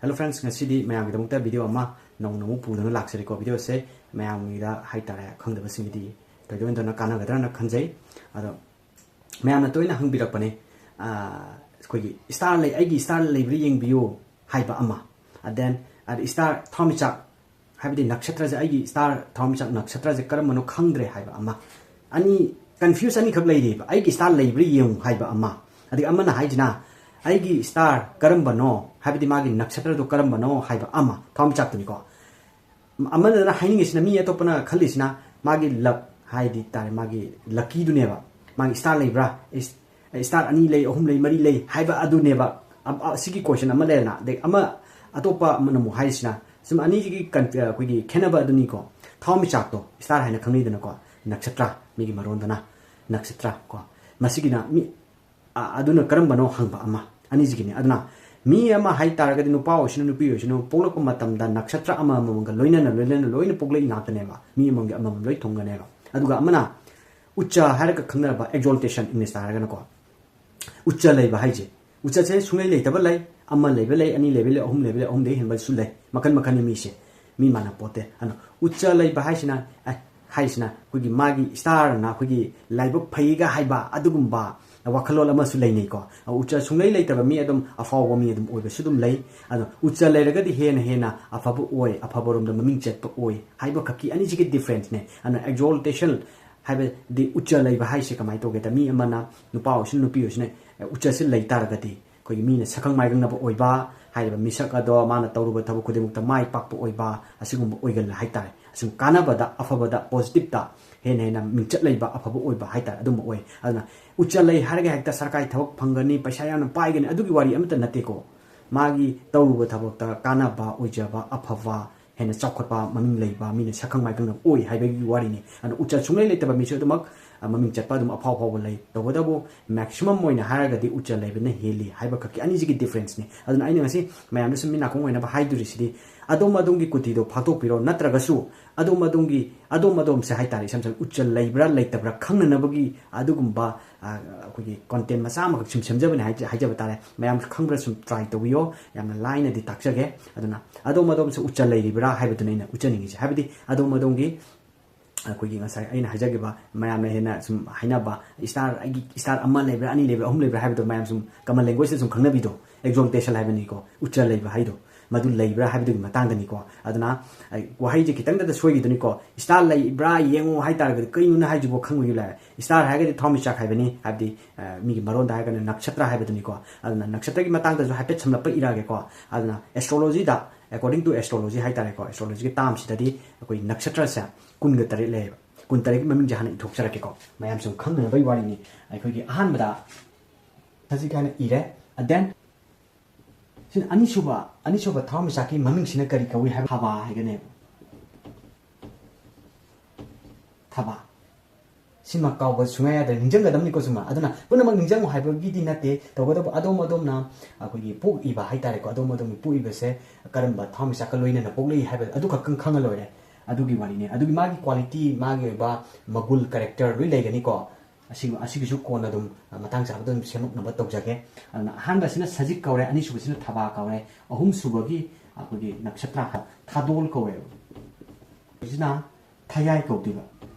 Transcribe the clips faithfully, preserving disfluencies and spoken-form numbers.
Hello friends, ꯉꯁꯤꯗꯤ ꯃꯌꯥꯝꯒꯤꯗꯃꯛꯇ video ꯑꯃ ꯅꯧꯅ ꯑꯃꯨꯛ ꯄꯨꯗꯨꯅ ꯂꯥꯛꯆꯔꯤꯀꯣ꯫ Video ꯁꯦ ꯃꯌꯥꯝꯒꯤꯗ ꯍꯥꯏꯇꯥꯔꯦ, ꯈꯪꯗꯕꯁꯤꯡꯒꯤꯗꯤ ꯊꯣꯏꯗꯣꯛ ꯍꯦꯟꯗꯣꯛꯅ ꯀꯥꯟꯅꯒꯗ꯭ꯔꯅ ꯈꯟꯖꯩ꯫ ꯑꯗꯣ ꯃꯌꯥꯝꯅ ꯇꯣꯏꯅ ꯍꯪꯕꯤꯔꯛꯄꯅꯦ, ꯑꯥ, ꯑꯩꯈꯣꯏꯒꯤ star ꯂꯩ, ꯑꯩꯒꯤ star ꯂꯩꯕ꯭ꯔꯥ ꯌꯦꯡꯕꯤꯌꯨ ꯍꯥꯏꯕ ꯑꯃ, and then ꯑꯗ star ꯊꯋꯥꯟꯃꯤꯆꯥꯛ, ꯍꯥꯏꯕꯗꯤ ꯅꯛꯁꯇ꯭ꯔꯁꯦ, ꯑꯩꯒꯤ star ꯊꯋꯥꯟꯃꯤꯆꯥꯛ ꯅꯛꯁꯇ꯭ꯔꯁꯦ ꯀꯔꯝꯕꯅꯣ ꯈꯪꯗ꯭ꯔꯦ ꯍꯥꯏꯕ ꯑꯃ, ꯑꯅꯤ, confuse ꯑꯅꯤꯈꯛ ꯂꯩꯔꯤꯕ, ꯑꯩꯒꯤ star ꯂꯩꯕ꯭ꯔꯥ ꯌꯦꯡꯉꯨ ꯍꯥꯏꯕ ꯑꯃ, ꯑꯗꯒꯤ ꯑꯃꯅ ꯍꯥꯏꯁꯤꯅ ꯑꯩꯒꯤ star ꯀꯔꯝꯕꯅꯣ, ꯍꯥꯏꯕꯗꯤ ꯃꯥꯒꯤ ꯅꯛꯁꯇ꯭ꯔꯗꯣ ꯀꯔꯝꯕꯅꯣ ꯍꯥꯏꯕ ꯑꯃ, ꯊꯋꯥꯟꯃꯤꯆꯥꯛꯇꯨꯅꯤꯀꯣ꯫ ꯑꯃꯗꯅ ꯍꯥꯏꯅꯤꯡꯉꯤꯁꯤꯅ, ꯃꯤ ꯑꯇꯣꯞꯄꯅ ꯈꯜꯂꯤꯁꯤꯅ ꯃꯥꯒꯤ luck ꯍꯥꯏꯗꯤ ꯇꯥꯔꯦ, ꯃꯥꯒꯤ luckyꯗꯨꯅꯦꯕ, ꯃꯥꯒꯤ star ꯂꯩꯕ꯭ꯔꯥ, star ꯑꯅꯤ ꯂꯩ, ꯑꯍꯨꯝ ꯂꯩ, ꯃꯔꯤ ꯂꯩ ꯍꯥꯏꯕ ꯑꯗꯨꯅꯦꯕ꯫ ꯑ-, ꯑ-, ꯁꯤꯒꯤ question ꯑꯃ ꯂꯩꯔꯦꯅ, ꯑꯗꯩ ꯑꯃ ꯑꯇꯣꯞꯄ ꯑꯃꯅ ꯑꯃꯨꯛ ꯍꯥꯏꯔꯤꯁꯤꯅ, ꯁꯨꯝ ꯑꯅꯤꯁꯤꯒꯤ ꯀꯟ-, ꯑ, ꯑꯩꯈꯣꯏꯒꯤ ꯈꯦꯠꯅꯕ ꯑꯗꯨꯅꯤꯀꯣ꯫ ꯊꯋꯥꯟꯃꯤꯆꯥꯛꯇꯣ star ꯍꯥꯏꯅ ꯈꯪꯅꯩꯗꯅꯀꯣ, ꯅꯛꯁꯇ꯭ꯔ, ꯃꯤꯒꯤ ꯃꯔꯣꯟꯗꯅ ꯅꯛꯁꯇ꯭ꯔ ꯀꯣ꯫ ꯃꯁꯤꯒꯤꯅ ꯃꯤ, ꯑ-, ꯑꯗꯨꯅ ꯀꯔꯝꯕꯅꯣ ꯍꯪꯕ ꯑꯃ, ꯑꯅꯤꯁꯤꯒꯤꯅꯤ꯫ ꯑꯗꯨꯅ ꯃꯤ ꯑꯃ ꯍꯥꯏ ꯇꯥꯔꯒꯗꯤ, ꯅꯨꯄꯥ ꯑꯣꯏꯁꯅꯨ, ꯅꯨꯄꯤ ꯑꯣꯏꯁꯅꯨ, ꯄꯣꯛꯂꯛꯄ ꯃꯇꯝꯗ ꯅꯛꯁꯇ꯭ꯔ ꯑꯃꯃꯝꯒ ꯂꯣꯏꯅꯅ, ꯂꯣꯏꯅꯅ, ꯂꯣꯏꯅ ꯄꯣꯛꯂꯛꯏ ꯉꯥꯛꯇꯅꯦꯕ꯫ ꯃꯤ ꯑꯃꯃꯝꯒꯤ ꯑꯃꯃꯝ ꯂꯣꯏ ꯊꯨꯡꯒꯅꯦꯕ꯫ ꯑꯗꯨꯒ ꯑꯃꯅ ꯎꯆꯥ ꯍꯥꯏꯔꯒ ꯈꯪꯅꯔꯕ, Exaltation Englishꯇ ꯍꯥꯏꯔꯒꯅꯀꯣ, ꯎꯆꯥ ꯂꯩꯕ ꯍꯥꯏꯁꯦ, ꯎꯆꯥꯁꯦ ꯁꯨꯡꯂꯩ ꯂꯩꯇꯕ ꯂꯩ, ꯑꯃ ꯂꯩꯕ ꯂꯩ, ꯑꯅꯤ ꯂꯩꯕ ꯂꯩ, ꯑꯍꯨꯝ ꯂꯩꯕ ꯂꯩ, ꯑꯍꯨꯝꯗꯒꯤ ꯍꯦꯟꯕꯁꯨ ꯂꯩ, ꯃꯈꯟ ꯃꯈꯟꯅꯤ ꯃꯤꯁꯦ, ꯃꯤ ꯃꯥꯟꯅ ꯄꯣꯠꯇꯦ꯫ ꯑꯗꯨꯅ ꯎꯆꯥ ꯂꯩꯕ ꯍꯥꯏꯁꯤꯅ, ꯑꯦ, ꯍꯥꯏꯁꯤꯅ ꯑꯩꯈꯣꯏꯒꯤ ꯃꯥꯒꯤ starꯅ ꯑꯩꯈꯣꯏꯒꯤ ꯂꯥꯏꯕꯛ ꯐꯩꯒ ꯍꯥꯏꯕ ꯑꯗꯨꯒꯨꯝꯕ ꯋꯥꯈꯜꯂꯣꯟ ꯑꯃꯁꯨ ꯂꯩꯅꯩꯀꯣ꯫ ꯎꯆꯥ ꯁꯨꯡꯂꯩ ꯂꯩꯇꯕ ꯃꯤ ꯑꯗꯨꯝ ꯑꯐꯥꯎꯕ ꯃꯤ ꯑꯗꯨꯝ ꯑꯣꯏꯕꯁꯨ ꯑꯗꯨꯝ ꯂꯩ꯫ ꯑꯗꯣ ꯎꯆꯥ ꯂꯩꯔꯒꯗꯤ ꯍꯦꯟꯅ ꯍꯦꯟꯅ ꯑꯐꯕ ꯑꯣꯏ, ꯑꯐꯕꯔꯣꯝꯗ ꯃꯃꯤꯡ ꯆꯠꯄ ꯑꯣꯏ ꯍꯥꯏꯕ ꯈꯛꯀꯤ ꯑꯅꯤꯁꯤꯒꯤ differenceꯅꯦ꯫ ꯑꯗꯨꯅ Exaltation ꯍꯥꯏꯕꯗꯤ ꯎꯆꯥ ꯂꯩꯕ ꯍꯥꯏꯁꯦ ꯀꯃꯥꯏꯅ ꯇꯧꯒꯦꯗ, ꯃꯤ ꯑꯃꯅ, ꯅꯨꯄꯥ ꯑꯣꯏꯁꯤꯅ ꯅꯨꯄꯤ ꯑꯣꯏꯁꯤꯅ, ꯎꯆꯥꯁꯤ ꯂꯩ ꯇꯥꯔꯒꯗꯤ ꯑꯩꯈꯣꯏꯒꯤ ꯃꯤꯅ ꯁꯛꯈꯪ ꯃꯥꯏꯈꯪꯅꯕ ꯑꯣꯏꯕ, ꯍꯥꯏꯔꯤꯕ ꯃꯤꯁꯛ ꯑꯗꯣ ꯃꯥꯅ ꯇꯧꯔꯨꯕ ꯊꯕꯛ ꯈꯨꯗꯤꯡꯃꯛꯇ ꯃꯥꯏ ꯄꯥꯛꯄ ꯑꯣꯏꯕ, ꯑꯁꯤꯒꯨꯝꯕ ꯑꯣꯏꯒꯜꯂꯦ ꯍꯥꯏꯇꯥꯔꯦ꯫ ꯑꯁꯤꯒꯨꯝꯕ ꯀꯥꯟꯅꯕꯗ, ꯑꯐꯕꯗ, positiveꯇ ꯍꯦꯟꯅ ꯍꯦꯟꯅ ꯃꯤꯡꯆꯠ ꯂꯩꯕ, ꯑꯐꯕ ꯑꯣꯏꯕ ꯍꯥꯏꯇꯥꯔꯦ, ꯑꯗꯨꯝꯕ ꯑꯣꯏ꯫ ꯑꯗꯨꯅ ꯎꯆꯥ ꯂꯩ ꯍꯥꯏꯔꯒ ꯍꯦꯛꯇ ꯁꯔꯀꯥꯔꯒꯤ ꯊꯕꯛ ꯐꯪꯒꯅꯤ, ꯄꯩꯁꯥ ꯌꯥꯝꯅ ꯄꯥꯏꯒꯅꯤ, ꯑꯗꯨꯒꯤ ꯋꯥꯔꯤ ꯑꯃꯠꯇ ꯅꯠꯇꯦꯀꯣ꯫ ꯃꯥꯒꯤ ꯇꯧꯔꯨꯕ ꯊꯕꯛꯇ ꯀꯥꯟꯅꯕ, ꯑꯣꯏꯖꯕ, ꯑꯐꯕ, ꯍꯦꯟꯅ ꯆꯥꯎꯈꯠꯄ, ꯃꯃꯤꯡ ꯂꯩꯕ, ꯃꯤꯅ ꯁꯛꯈꯪ ꯃꯥꯏꯈꯪꯅꯕ ꯑꯣꯏ ꯍꯥꯏꯕꯒꯤ ꯋꯥꯔꯤꯅꯤ꯫ ꯑꯗꯨꯅ ꯎꯆꯥ ꯁꯨꯡꯂꯩ ꯂꯩꯇꯕ ꯃꯤꯁꯨ ꯑꯗꯨꯃꯛ, ꯑ, ꯃꯃꯤꯡ ꯆꯠꯄ ꯑꯗꯨꯝ ꯑꯐꯥꯎ ꯑꯐꯥꯎꯕ ꯂꯩ꯫ ꯇꯧꯕꯇꯕꯨ maximum ꯑꯣꯏꯅ ꯍꯥꯏꯔꯒꯗꯤ ꯎꯆꯥ ꯂꯩꯕꯅ ꯍꯦꯜꯂꯤ ꯍꯥꯏꯕ ꯈꯛꯀꯤ ꯑꯅꯤꯁꯤꯒꯤ differenceꯅꯤ꯫ ꯑꯗꯨꯅ ꯑꯩꯅ ꯉꯁꯤ ꯃꯌꯥꯝꯗ ꯁꯨꯝ ꯃꯤ ꯅꯥꯀꯣꯡ ꯑꯣꯏꯅꯕ ꯍꯥꯏꯗꯣꯔꯤꯁꯤꯗꯤ, ꯑꯗꯣꯝ ꯑꯗꯣꯝꯒꯤ ꯀꯨꯊꯤꯗꯣ ꯐꯥꯛꯇꯣꯛꯄꯤꯔꯣ, ꯅꯠꯇ꯭ꯔꯒꯁꯨ ꯑꯗꯣꯝ ꯑꯗꯣꯝꯒꯤ ꯑꯗꯣꯝ ꯑꯗꯣꯝꯁꯦ ꯍꯥꯏꯇꯥꯔꯦ, ꯏꯁꯝ ꯁꯝꯅ ꯎꯠꯆ ꯂꯩꯕ꯭ꯔꯥ ꯂꯩꯇꯕ꯭ꯔꯥ ꯈꯪꯅꯅꯕꯒꯤ ꯑꯗꯨꯒꯨꯝꯕ, ꯑ, ꯑꯩꯈꯣꯏꯒꯤ content ꯃꯆꯥ ꯑꯃꯈꯛ ꯁꯨꯝ ꯁꯦꯝꯖꯕꯅꯦ ꯍꯥꯏꯖ-, ꯍꯥꯏꯖꯕ ꯇꯥꯔꯦ꯫ ꯃꯌꯥꯝꯁꯨ ꯈꯪꯕ꯭ꯔꯥ ꯁꯨꯝ try ꯇꯧꯕꯤꯌꯣ, ꯌꯥꯝꯅ ꯂꯥꯏꯅꯗꯤ ꯇꯥꯛꯆꯒꯦ꯫ ꯑꯗꯨꯅ ꯑꯗꯣꯝ ꯑꯗꯣꯝꯁꯦ ꯎꯠꯆ ꯂꯩꯔꯤꯕ꯭ꯔꯥ ꯍꯥꯏꯕꯗꯨꯅ ꯑꯩꯅ ꯎꯠꯆꯅꯤꯡꯉꯤꯁꯦ, ꯍꯥꯏꯕꯗꯤ ꯑꯗꯣꯝ ꯑꯗꯣꯝꯒꯤ ꯑꯩꯈꯣꯏꯒꯤ ꯉꯁꯥꯏ ꯑꯩꯅ ꯍꯥꯏꯖꯈꯤꯕ ꯃꯌꯥꯝꯅ ꯍꯦꯟꯅ ꯁꯨꯝ ꯍꯥꯏꯅꯕ star, ꯑꯩꯒꯤ star ꯑꯃ ꯂꯩꯕ꯭ꯔꯥ, ꯑꯅꯤ ꯂꯩꯕ꯭ꯔꯥ, ꯑꯍꯨꯝ ꯂꯩꯕ꯭ꯔꯥ ꯍꯥꯏꯕꯗꯣ ꯃꯌꯥꯝ ꯁꯨꯝ common languageꯇ ꯁꯨꯝ ꯈꯪꯅꯕꯤꯗꯣ, exaltation ꯍꯥꯏꯕꯅꯤꯀꯣ, ꯎꯠꯆ ꯂꯩꯕ ꯍꯥꯏꯗꯣ, ꯃꯗꯨ ꯂꯩꯕ꯭ꯔꯥ ꯍꯥꯏꯕꯗꯨꯒꯤ ꯃꯇꯥꯡꯗꯅꯤꯀꯣ꯫ ꯑꯗꯨꯅ ꯑꯩ ꯋꯥꯍꯩꯁꯦ ꯈꯤꯇꯪꯗꯗ ꯁꯣꯏꯈꯤꯗꯨꯅꯤꯀꯣ, star ꯂꯩꯕ꯭ꯔꯥ ꯌꯦꯡꯉꯣ ꯍꯥꯏꯇꯥꯔꯒꯗꯤ ꯀꯩꯅꯣꯅ ꯍꯥꯏꯁꯤꯕꯣ ꯈꯪꯕꯒꯤ ꯂꯥꯏ꯫ Star ꯍꯥꯏꯔꯒꯗꯤ ꯊꯋꯥꯟꯃꯤꯆꯥꯛ ꯍꯥꯏꯕꯅꯤ, ꯍꯥꯏꯕꯗꯤ, ꯑ, ꯃꯤꯒꯤ ꯃꯔꯣꯟꯗ ꯍꯥꯏꯔꯒꯅ ꯅꯛꯁꯇ꯭ꯔ ꯍꯥꯏꯕꯗꯨꯅꯤꯀꯣ꯫ ꯑꯗꯨꯅ ꯅꯛꯁꯇ꯭ꯔꯒꯤ ꯃꯇꯥꯡꯗꯁꯨ ꯍꯥꯏꯐꯦꯠ ꯁꯝꯂꯞꯄ ꯏꯔꯛꯑꯒꯦꯀꯣ꯫ ꯑꯗꯨꯅ astrologyꯗ, according to astrology ꯍꯥꯏꯇꯥꯔꯦꯀꯣ, astrologyꯒꯤ termꯁꯤꯗꯗꯤ ꯑꯩꯈꯣꯏ ꯅꯛꯁꯇ꯭ꯔꯁꯦ ꯀꯨꯟꯒ ꯇꯔꯦꯠ ꯂꯩꯌꯦꯕ꯫ ꯀꯨꯟ ꯇꯔꯦꯠꯀꯤ ꯃꯃꯤꯡꯁꯦ ꯍꯥꯟꯅ ꯏꯊꯣꯛꯆꯔꯛꯀꯦꯀꯣ, ꯃꯌꯥꯝ ꯁꯨꯝ ꯈꯪꯅꯅꯕꯒꯤ ꯋꯥꯔꯤꯅꯤ꯫ ꯑꯩꯈꯣꯏꯒꯤ ꯑꯍꯥꯟꯕꯗ ꯁꯖꯤꯛ ꯍꯥꯏꯅ ꯏꯔꯦ, and then ꯁꯤꯅ ꯑꯅꯤꯁꯨꯕ, ꯑꯅꯤꯁꯨꯕ ꯊꯋꯥꯟꯃꯤꯆꯥꯛꯀꯤ ꯃꯃꯤꯡꯁꯤꯅ ꯀꯔꯤ ꯀꯧꯏ ꯍꯥꯏꯕ? ꯊꯕꯥ ꯍꯥꯏꯒꯅꯦꯕ꯫ ꯊꯕꯥ꯫ ꯁꯤꯃ ꯀꯥꯎꯕ ꯁꯨꯡꯌꯥ ꯌꯥꯗ꯭ꯔꯦ, ꯅꯤꯡꯁꯤꯡꯒꯗꯕꯅꯤꯀꯣ ꯁꯤꯃ꯫ ꯑꯗꯨꯅ ꯄꯨꯝꯅꯃꯛ ꯅꯤꯡꯁꯤꯡꯉꯨ ꯍꯥꯏꯕꯒꯤꯗꯤ ꯅꯠꯇꯦ, ꯇꯧꯕꯇꯕꯨ ꯑꯗꯣꯝ ꯑꯗꯣꯝꯅ ꯑꯩꯈꯣꯏꯒꯤ ꯄꯣꯛꯏꯕ ꯍꯥꯏꯇꯥꯔꯦꯀꯣ, ꯑꯗꯣꯝ ꯑꯗꯣꯝꯒꯤ ꯄꯣꯛꯏꯕꯁꯦ ꯀꯔꯝꯕ ꯊꯋꯥꯟꯃꯤꯆꯥꯛꯀ ꯂꯣꯏꯅꯅ ꯄꯣꯛꯂꯛꯏ ꯍꯥꯏꯕ ꯑꯗꯨꯈꯛꯇꯪ ꯈꯪꯉ ꯂꯣꯏꯔꯦ꯫ ꯑꯗꯨꯒꯤ ꯋꯥꯔꯤꯅꯤ꯫ ꯑꯗꯨꯒꯤ ꯃꯥꯒꯤ quality, ꯃꯥꯒꯤ ꯑꯣꯏꯕ ꯃꯒꯨꯜ, character ꯂꯣꯏ ꯂꯩꯒꯅꯤꯀꯣ꯫ ꯑꯁꯤꯒꯤ, ꯑꯁꯤꯒꯤꯁꯨ ꯀꯣꯟꯅ ꯑꯗꯨꯝ, ꯑ, ꯃꯇꯥꯡ ꯆꯥꯕꯗ ꯑꯗꯨꯝ ꯁꯦꯝꯗꯣꯛꯅꯕ ꯇꯧꯖꯒꯦ꯫ ꯑꯗꯨꯅ ꯑꯍꯥꯟꯕꯁꯤꯅ ꯁꯖꯤꯛ ꯀꯧꯔꯦ, ꯑꯅꯤꯁꯨꯕꯁꯤꯅ ꯊꯕꯥ ꯀꯧꯔꯦ, ꯑꯍꯨꯝꯁꯨꯕꯒꯤ ꯑꯩꯈꯣꯏꯒꯤ ꯅꯛꯁꯇ꯭ꯔ ꯊꯥꯗꯣꯜ ꯀꯧꯋꯦꯕ꯫ ꯁꯤꯅ ꯊꯌꯥꯏ ꯀꯧꯗꯣꯏꯕ,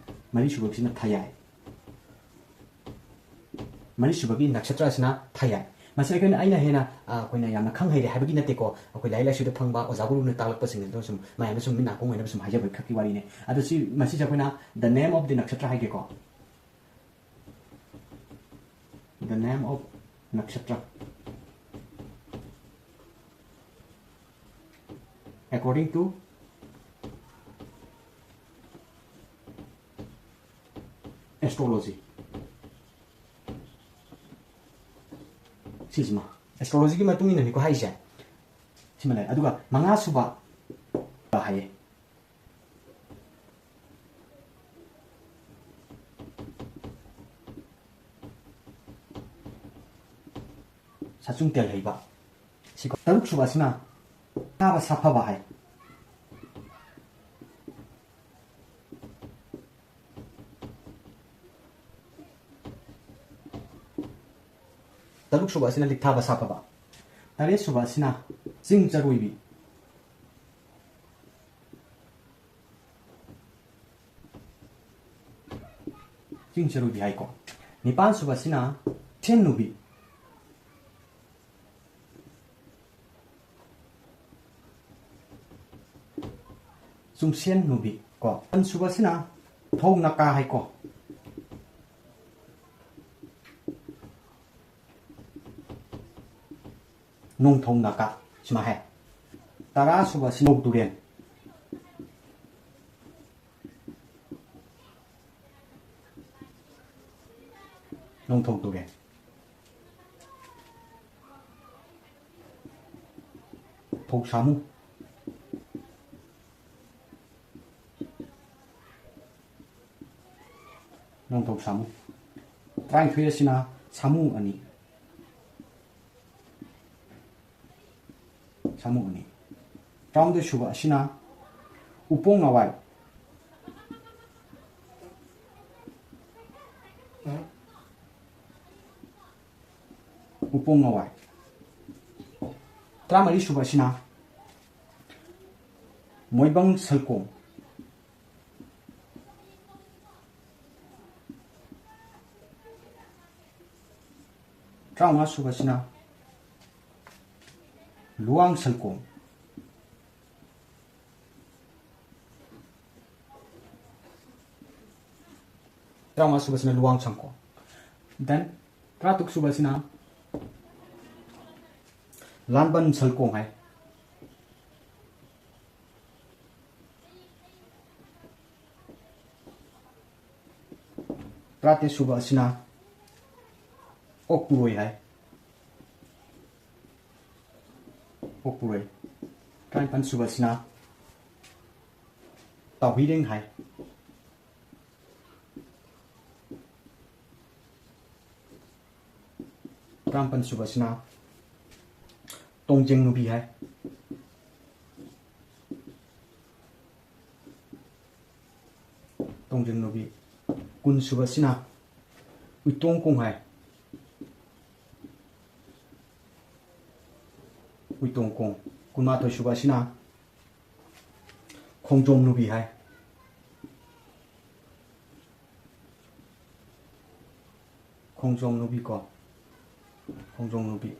ꯃꯔꯤꯁꯨꯕꯒꯤꯁꯤꯅ ꯊꯌꯥꯏ꯫ ꯃꯔꯤꯁꯨꯕꯒꯤ ꯅꯛꯁꯇ꯭ꯔ ꯑꯁꯤꯅ ꯊꯌꯥꯏ꯫ ꯃꯁꯤ ꯑꯩꯈꯣꯏꯅ, ꯑꯩꯅ ꯍꯦꯟꯅ, ꯑ, ꯑꯩꯈꯣꯏꯅ ꯌꯥꯝꯅ ꯈꯪ ꯍꯩꯔꯦ ꯍꯥꯏꯕꯒꯤ ꯅꯠꯇꯦꯀꯣ, ꯑꯩꯈꯣꯏ ꯂꯥꯏꯔꯤꯛ ꯂꯥꯏꯁꯨꯗ ꯐꯪꯕ ꯑꯣꯖꯥ ꯒꯨꯔꯨꯅ ꯇꯥꯛꯂꯛꯄꯁꯤꯡ ꯑꯗꯨ ꯁꯨꯝ ꯃꯌꯥꯝꯗ ꯁꯨꯝ ꯃꯤꯠ ꯅꯥꯀꯣꯡ ꯑꯣꯏꯅꯕ ꯁꯨꯝ ꯍꯥꯏꯖꯕ ꯈꯛꯀꯤ ꯋꯥꯔꯤꯅꯦ꯫ ꯑꯗꯣ ꯁꯤ, ꯃꯁꯤꯁꯦ ꯑꯩꯈꯣꯏꯅ the name of the ꯅꯛꯁꯇ꯭ꯔ ꯍꯥꯏꯒꯦꯀꯣ꯫ The name of ꯅꯛꯁꯇ꯭ꯔ according to astrology꯫ ꯁꯤꯁꯤꯃ astrologyꯒꯤ ꯃꯇꯨꯡ ꯏꯟꯅꯅꯤꯀꯣ ꯍꯥꯏꯁꯦ꯫ ꯁꯤꯃ ꯂꯩꯔꯦ꯫ ꯑꯗꯨꯒ ꯃꯉꯥ ꯁꯨꯕ ꯍꯥꯏꯌꯦ꯫ ꯁꯆꯨꯡ ꯇꯦꯜꯍꯩꯕ꯫ ꯁꯤꯀꯣ꯫ ꯇꯔꯨꯛ ꯁꯨꯕ ꯑꯁꯤꯅ ꯁꯥꯕ ꯁꯥꯐꯕ ꯍꯥꯏ꯫ ꯇꯔꯨꯛ ꯁꯨꯕ ꯑꯁꯤꯅ ꯂꯤꯛꯊꯥꯕ ꯁꯥꯐꯕ꯫ ꯇꯔꯦꯠ ꯁꯨꯕ ꯑꯁꯤꯅ ꯆꯤꯡ ꯆꯔꯣꯏꯕꯤ꯫ ꯆꯤꯡ ꯆꯔꯣꯏꯕꯤ ꯍꯥꯏꯀꯣ꯫ ꯅꯤꯄꯥꯟ ꯁꯨꯕ ꯑꯁꯤꯅ ꯁꯦꯟ ꯅꯨꯕꯤ꯫ ꯆꯨꯡꯁꯦꯟ ꯅꯨꯕꯤ ꯀꯣ꯫ ꯃꯥꯄꯟ ꯁꯨꯕꯁꯤꯅ ꯊꯧ ꯅꯀꯥ ꯍꯥꯏꯀꯣ꯫ ꯅꯣꯡꯊꯧ ꯅꯀꯥ ꯁꯨꯃꯥꯏ ꯍꯥꯏ꯫ ꯇꯔꯥ ꯁꯨꯕꯁꯤ ꯅꯣꯡ ꯇꯨꯔꯦꯟ꯫ ꯅꯣꯡꯊꯧ ꯇꯨꯔꯦꯟ꯫ ꯐꯧ ꯁꯥꯃꯨ꯫ ꯅꯣꯡꯊꯧ ꯁꯥꯃꯨ꯫ ꯇꯔꯥꯅꯤꯊꯣꯏ ꯑꯁꯤꯅ ꯁꯥꯃꯨ ꯑꯅꯤ꯫ ꯁꯥꯃꯨ ꯑꯅꯤ꯫ ꯇꯔꯥꯍꯨꯝꯗꯣꯏ ꯁꯨꯕ ꯑꯁꯤꯅ ꯎꯄꯣꯡ ꯅꯋꯥꯏ꯫ ꯎꯄꯣꯡ ꯅꯋꯥꯏ꯫ ꯇꯔꯥꯃꯔꯤ ꯁꯨꯕ ꯑꯁꯤꯅ ꯃꯣꯏꯕꯪ ꯁꯜꯀꯣꯝ꯫ ꯇꯔꯥꯃꯉꯥ ꯁꯨꯕꯁꯤꯅ ꯂꯨꯋꯥꯡ ꯁꯜꯀꯣꯝ꯫ ꯇꯔꯥꯃꯉꯥ ꯁꯨꯕꯁꯤꯅ ꯂꯨꯋꯥꯡ ꯁꯪꯀꯣꯝ꯫ Then ꯇꯔꯥꯇꯔꯨꯛ ꯁꯨꯕꯁꯤꯅ ꯂꯥꯟꯕꯟ ꯁꯜꯀꯣꯡ ꯍꯥꯏ꯫ ꯇꯔꯥꯇꯔꯦꯠ ꯁꯨꯕ ꯑꯁꯤꯅ ꯑꯣꯛ ꯄꯨꯔꯣꯏ ꯍꯥꯏ꯫ ꯑꯣꯛ ꯄꯨꯔꯣꯏ꯫ ꯇꯔꯥꯅꯤꯄꯥꯟ ꯁꯨꯕ ꯑꯁꯤꯅ ꯇꯥꯎꯍꯨꯏꯔꯦꯡ ꯍꯥꯏ꯫ ꯇꯔꯥꯃꯥꯄꯟ ꯁꯨꯕꯁꯤꯅ ꯇꯣꯡꯖꯦꯡ ꯅꯨꯄꯤ ꯍꯥꯏ꯫ ꯇꯣꯡꯖꯦꯡ ꯅꯨꯄꯤ꯫ ꯀꯨꯟ ꯁꯨꯕꯁꯤꯅ ꯎꯏꯇꯣꯡ ꯀꯣꯡ ꯍꯥꯏ꯫ ꯍꯨꯏꯇꯣꯡꯈꯣꯡ꯫ ꯀꯨꯟꯃꯥꯊꯣꯏ ꯁꯨꯕ ꯑꯁꯤꯅ ꯈꯣꯡꯖꯣꯝ ꯅꯨꯕꯤ ꯍꯥꯏ꯫ ꯈꯣꯡꯖꯣꯝ ꯅꯨꯕꯤ ꯀꯣ꯫ ꯈꯣꯡꯖꯣꯝ ꯅꯨꯕꯤ꯫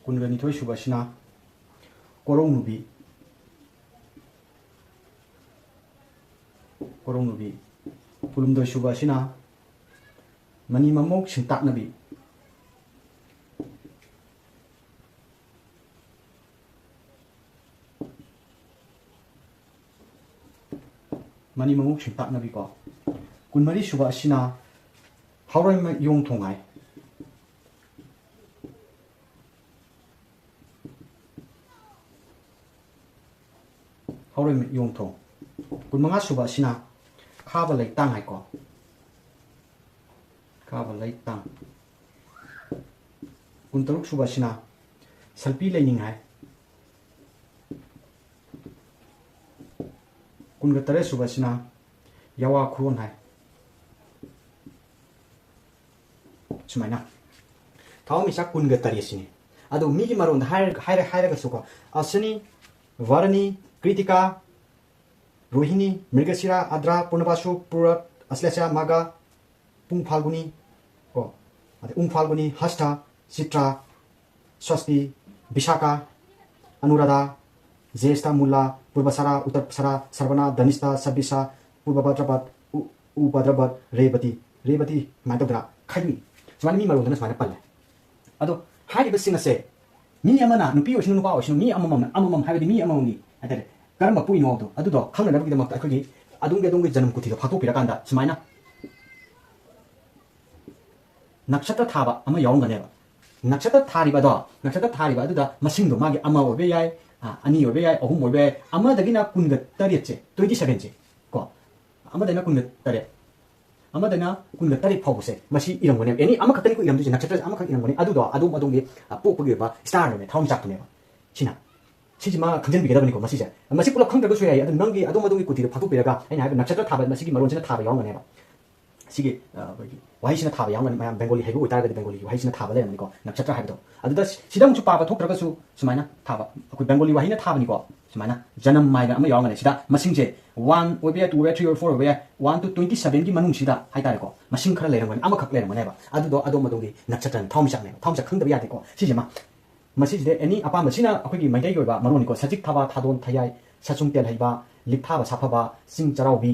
ꯀꯨꯟꯒ ꯅꯤꯊꯣꯏ ꯁꯨꯕ ꯑꯁꯤꯅ ꯀꯣꯔꯧ ꯅꯨꯕꯤ꯫ ꯀꯣꯔꯧ ꯅꯨꯕꯤ꯫ ꯀꯨꯟꯍꯨꯝꯗꯣꯏ ꯁꯨꯕ ꯑꯁꯤꯅ ꯃꯅꯤ ꯃꯃꯣꯛ ꯁꯤꯡꯇꯥꯛꯅꯕꯤ꯫ ꯃꯅꯤ ꯃꯃꯣꯛ ꯁꯤꯡꯇꯥꯛꯅꯕꯤꯀꯣ꯫ ꯀꯨꯟꯃꯔꯤ ꯁꯨꯕ ꯑꯁꯤꯅ ꯍꯥꯎꯔꯩꯃ ꯌꯣꯡꯊꯣꯡ ꯍꯥꯏ꯫ ꯍꯥꯎꯔꯩꯃ ꯌꯣꯡꯊꯣꯡ꯫ ꯀꯨꯟꯃꯉꯥ ꯁꯨꯕ ꯑꯁꯤꯅ ꯈꯥꯕ ꯂꯩꯇꯥꯡ ꯍꯥꯏꯀꯣ꯫ ꯈꯥꯕ ꯂꯩꯇꯥꯡ꯫ ꯀꯨꯟꯇꯔꯨꯛ ꯁꯨꯕ ꯑꯁꯤꯅ ꯁꯜꯄꯤ ꯂꯩꯅꯤꯡ ꯍꯥꯏ꯫ ꯀꯨꯟꯒ ꯇꯔꯦꯠ ꯁꯨꯕ ꯑꯁꯤꯅ ꯌꯥꯋꯥ ꯈꯨꯔꯣꯟ ꯍꯥꯏ꯫ ꯁꯨꯃꯥꯏꯅ ꯊꯋꯥꯟꯃꯤꯆꯥꯛ ꯀꯨꯟꯒ ꯇꯔꯦꯠꯁꯤꯅꯤ꯫ ꯑꯗꯣ ꯃꯤꯒꯤ ꯃꯔꯣꯟꯗ ꯍꯥꯏꯔ-, ꯍꯥꯏꯔ-, ꯍꯥꯏꯔꯒꯁꯨꯀꯣ, ꯑꯁꯅꯤ, ꯚꯔꯅꯤ, ꯀ꯭ꯔꯤꯇꯤꯀꯥ, ꯔꯣꯍꯤꯅꯤ, ꯃ꯭ꯔꯤꯒꯁꯤꯔꯥ, ꯑꯗ꯭ꯔꯥ, ꯄꯨꯔꯅꯕꯥꯁꯨ, ꯄꯨꯔꯠ, ꯑꯁꯂꯦꯁꯥ, ꯃꯥꯒ, ꯄꯨꯡ ꯐꯥꯜꯒꯨꯅꯤ ꯀꯣ, ꯑꯗꯩ ꯎꯡ ꯐꯥꯜꯒꯨꯅꯤ, ꯍꯁꯇ, ꯆꯤꯇ꯭ꯔꯥ, ꯁ꯭ꯋꯁꯇꯤ, ꯕꯤꯁꯥꯈꯥ, ꯑꯅꯨꯔꯥꯙꯥ, ꯖ꯭ꯌꯦꯁꯊ, ꯃꯨꯂꯥ, ꯄꯨꯔꯕꯁꯥꯔꯥ, ꯎꯠꯇꯔꯁꯥꯔꯥ, ꯁ꯭ꯔꯕꯅꯥ, ꯙꯅꯤꯁꯊ, ꯁꯕꯤꯁꯥ, ꯄꯨꯔꯕꯚꯗ꯭ꯔꯄꯠ, ꯎ-, ꯎꯚꯗ꯭ꯔꯄꯠ, ꯔꯦꯕꯇꯤ, ꯔꯦꯕꯇꯤ ꯁꯨꯃꯥꯏꯅ ꯇꯧꯗꯅ ꯈꯥꯏꯗꯣꯛꯏ꯫ ꯁꯨꯃꯥꯏꯅ ꯃꯤ ꯃꯔꯣꯟꯗꯅ ꯁꯨꯃꯥꯏꯅ ꯄꯜꯂꯦ꯫ ꯑꯗꯣ ꯍꯥꯏꯔꯤꯕꯁꯤꯡ ꯑꯁꯦ ꯃꯤ ꯑꯃꯅ, ꯅꯨꯄꯤ ꯑꯣꯏꯁꯅꯨ ꯅꯨꯄꯥ ꯑꯣꯏꯁꯅꯨ, ꯃꯤ ꯑꯃꯃꯝꯅ, ꯑꯃꯃꯝ ꯍꯥꯏꯕꯗꯤ ꯃꯤ ꯑꯃꯃꯝꯒꯤ ꯍꯥꯏꯇꯥꯔꯦ, ꯀꯔꯝꯕ ꯄꯣꯛꯏꯅꯣ ꯍꯥꯏꯕꯗꯣ, ꯑꯗꯨꯗꯣ ꯈꯪꯅꯅꯕꯒꯤꯗꯃꯛꯇ ꯑꯩꯈꯣꯏꯒꯤ ꯑꯗꯣꯝꯒꯤ, ꯑꯗꯣꯝꯒꯤ ꯖꯅꯝ ꯀꯨꯊꯤꯗꯣ ꯐꯥꯛꯇꯣꯛꯄꯤꯔꯀꯥꯟꯗ ꯁꯨꯃꯥꯏꯅ ꯅꯛꯁꯇ꯭ꯔ ꯊꯥꯕ ꯑꯃ ꯌꯥꯎꯔꯝꯒꯅꯦꯕ꯫ ꯅꯛꯁꯇ꯭ꯔ ꯊꯥꯔꯤꯕꯗꯣ, ꯅꯛꯁꯇ꯭ꯔ ꯊꯥꯔꯤꯕ ꯑꯗꯨꯗ ꯃꯁꯤꯡꯗꯣ ꯃꯥꯒꯤ ꯑꯃ ꯑꯣꯏꯕ ꯌꯥꯏ, ꯑ, ꯑꯅꯤ ꯑꯣꯏꯕ ꯌꯥꯏ, ꯑꯍꯨꯝ ꯑꯣꯏꯕ ꯌꯥꯏ, ꯑꯃꯗꯒꯤꯅ ꯀꯨꯟꯒ ꯇꯔꯦꯠꯁꯦ, twenty sevenꯁꯦ ꯀꯣ, ꯑꯃꯗꯩꯅ ꯀꯨꯟꯒ ꯇꯔꯦꯠ, ꯑꯃꯗꯩꯅ ꯀꯨꯟꯒ ꯇꯔꯦꯠ ꯐꯥꯎꯕꯁꯦ ꯃꯁꯤ ꯏꯔꯝꯒꯅꯦꯕ꯫ Any ꯑꯃꯈꯛꯇꯅꯤꯀꯣ ꯏꯔꯝꯗꯣꯏꯁꯦ, ꯅꯛꯁꯇ꯭ꯔꯁꯦ ꯑꯃꯈꯛ ꯏꯔꯝꯒꯅꯤ꯫ ꯑꯗꯨꯗꯣ ꯑꯗꯣꯝ ꯑꯗꯣꯝꯒꯤ, ꯑ, ꯄꯣꯛꯄꯒꯤ ꯑꯣꯏꯕ starꯅꯦꯕ, ꯊꯋꯥꯟꯃꯤꯆꯥꯛꯇꯨꯅꯦꯕ꯫ ꯁꯤꯅ, ꯁꯤꯁꯤꯃ ꯈꯪꯖꯤꯟꯕꯤꯒꯗꯕꯅꯤꯀꯣ꯫ ꯃꯁꯤꯁꯦ, ꯃꯁꯤ ꯄꯨꯂꯞ ꯈꯪꯗ꯭ꯔꯒꯁꯨ ꯌꯥꯏ꯫ ꯑꯗꯨ ꯅꯪꯒꯤ ꯑꯗꯣꯝ ꯑꯗꯣꯝꯒꯤ ꯀꯨꯊꯤꯗꯣ ꯐꯥꯛꯇꯣꯛꯄꯤꯔꯒ ꯑꯩꯅ ꯍꯥꯏꯕ ꯅꯛꯁꯇ꯭ꯔ ꯊꯥꯕ ꯃꯁꯤꯒꯤ ꯃꯔꯣꯟꯁꯤꯅ ꯊꯥꯕ ꯌꯥꯎꯔꯝꯒꯅꯦꯕ꯫ ꯁꯤꯒꯤ ꯑ, ꯑꯩꯈꯣꯏꯒꯤ ꯋꯥꯍꯩꯁꯤꯅ ꯊꯥꯕ ꯌꯥꯎꯔꯝꯒꯅꯤ꯫ ꯃꯌꯥꯝ ꯕꯦꯡꯒꯣꯂꯤ ꯍꯩꯕ ꯑꯣꯏꯇꯥꯔꯒꯗꯤ ꯕꯦꯡꯒꯣꯂꯤꯒꯤ ꯋꯥꯍꯩꯁꯤꯅ ꯊꯥꯕ ꯂꯩꯔꯝꯒꯅꯤꯀꯣ, ꯅꯛꯁꯇ꯭ꯔ ꯍꯥꯏꯕꯗꯣ꯫ ꯑꯗꯨꯗ ꯁꯤꯗ ꯑꯃꯨꯛꯁꯨ ꯄꯥꯕ ꯊꯣꯛꯇ꯭ꯔꯒꯁꯨ ꯁꯨꯃꯥꯏꯅ ꯊꯥꯕ, ꯑꯩꯈꯣꯏ ꯕꯦꯡꯒꯣꯂꯤ ꯋꯥꯍꯩꯅ ꯊꯥꯕꯅꯤꯀꯣ꯫ ꯁꯨꯃꯥꯏꯅ ꯖꯅꯝ ꯍꯥꯏꯅ ꯑꯃ ꯌꯥꯎꯔꯝꯒꯅꯤ꯫ ꯁꯤꯗ ꯃꯁꯤꯡꯁꯦ ꯋꯥꯟ ꯑꯣꯏꯕ ꯌꯥꯏ, ꯇꯨ ꯑꯣꯏꯕ ꯌꯥꯏ, ꯊ꯭ꯔꯤ ꯑꯣꯏꯕ ꯌꯥꯏ, ꯐꯣꯔ ꯑꯣꯏꯕ ꯌꯥꯏ, ꯋꯥꯟ ꯇꯨ ꯇ꯭ꯋꯦꯟꯇꯤ ꯁꯕꯦꯟꯒꯤ ꯃꯅꯨꯡꯁꯤꯗ ꯍꯥꯏꯇꯥꯔꯦꯀꯣ, ꯃꯁꯤꯡ ꯈꯔ ꯂꯩꯔꯝꯒꯅꯤ, ꯑꯃꯈꯛ ꯂꯩꯔꯝꯒꯅꯦꯕ꯫ ꯑꯗꯨꯗꯣ ꯑꯗꯣꯝ ꯑꯗꯣꯝꯒꯤ ꯅꯛꯁꯇ꯭ꯔꯅꯤ, ꯊꯋꯥꯟꯃꯤꯆꯥꯛꯅꯦꯕ꯫ ꯊꯋꯥꯟꯃꯤꯆꯥꯛ ꯈꯪꯗꯕ ꯌꯥꯗꯦꯀꯣ꯫ ꯁꯤꯁꯤꯃ, ꯃꯁꯤꯁꯤꯗ ꯑꯦꯅꯤ ꯑꯄꯥꯝꯕ, ꯁꯤꯅ ꯑꯩꯈꯣꯏꯒꯤ ꯃꯩꯇꯩꯒꯤ ꯑꯣꯏꯕ ꯃꯔꯣꯟꯅꯤꯀꯣ꯫ ꯁꯖꯤꯛ ꯊꯥꯕ, ꯊꯥꯗꯣꯟ ꯊꯌꯥꯏ, ꯁꯆꯨꯝ ꯇꯦꯜꯍꯩꯕ, ꯂꯤꯛ ꯊꯥꯕ ꯁꯥꯐꯕ, ꯆꯤꯡ ꯆꯔꯥꯎꯕꯤ,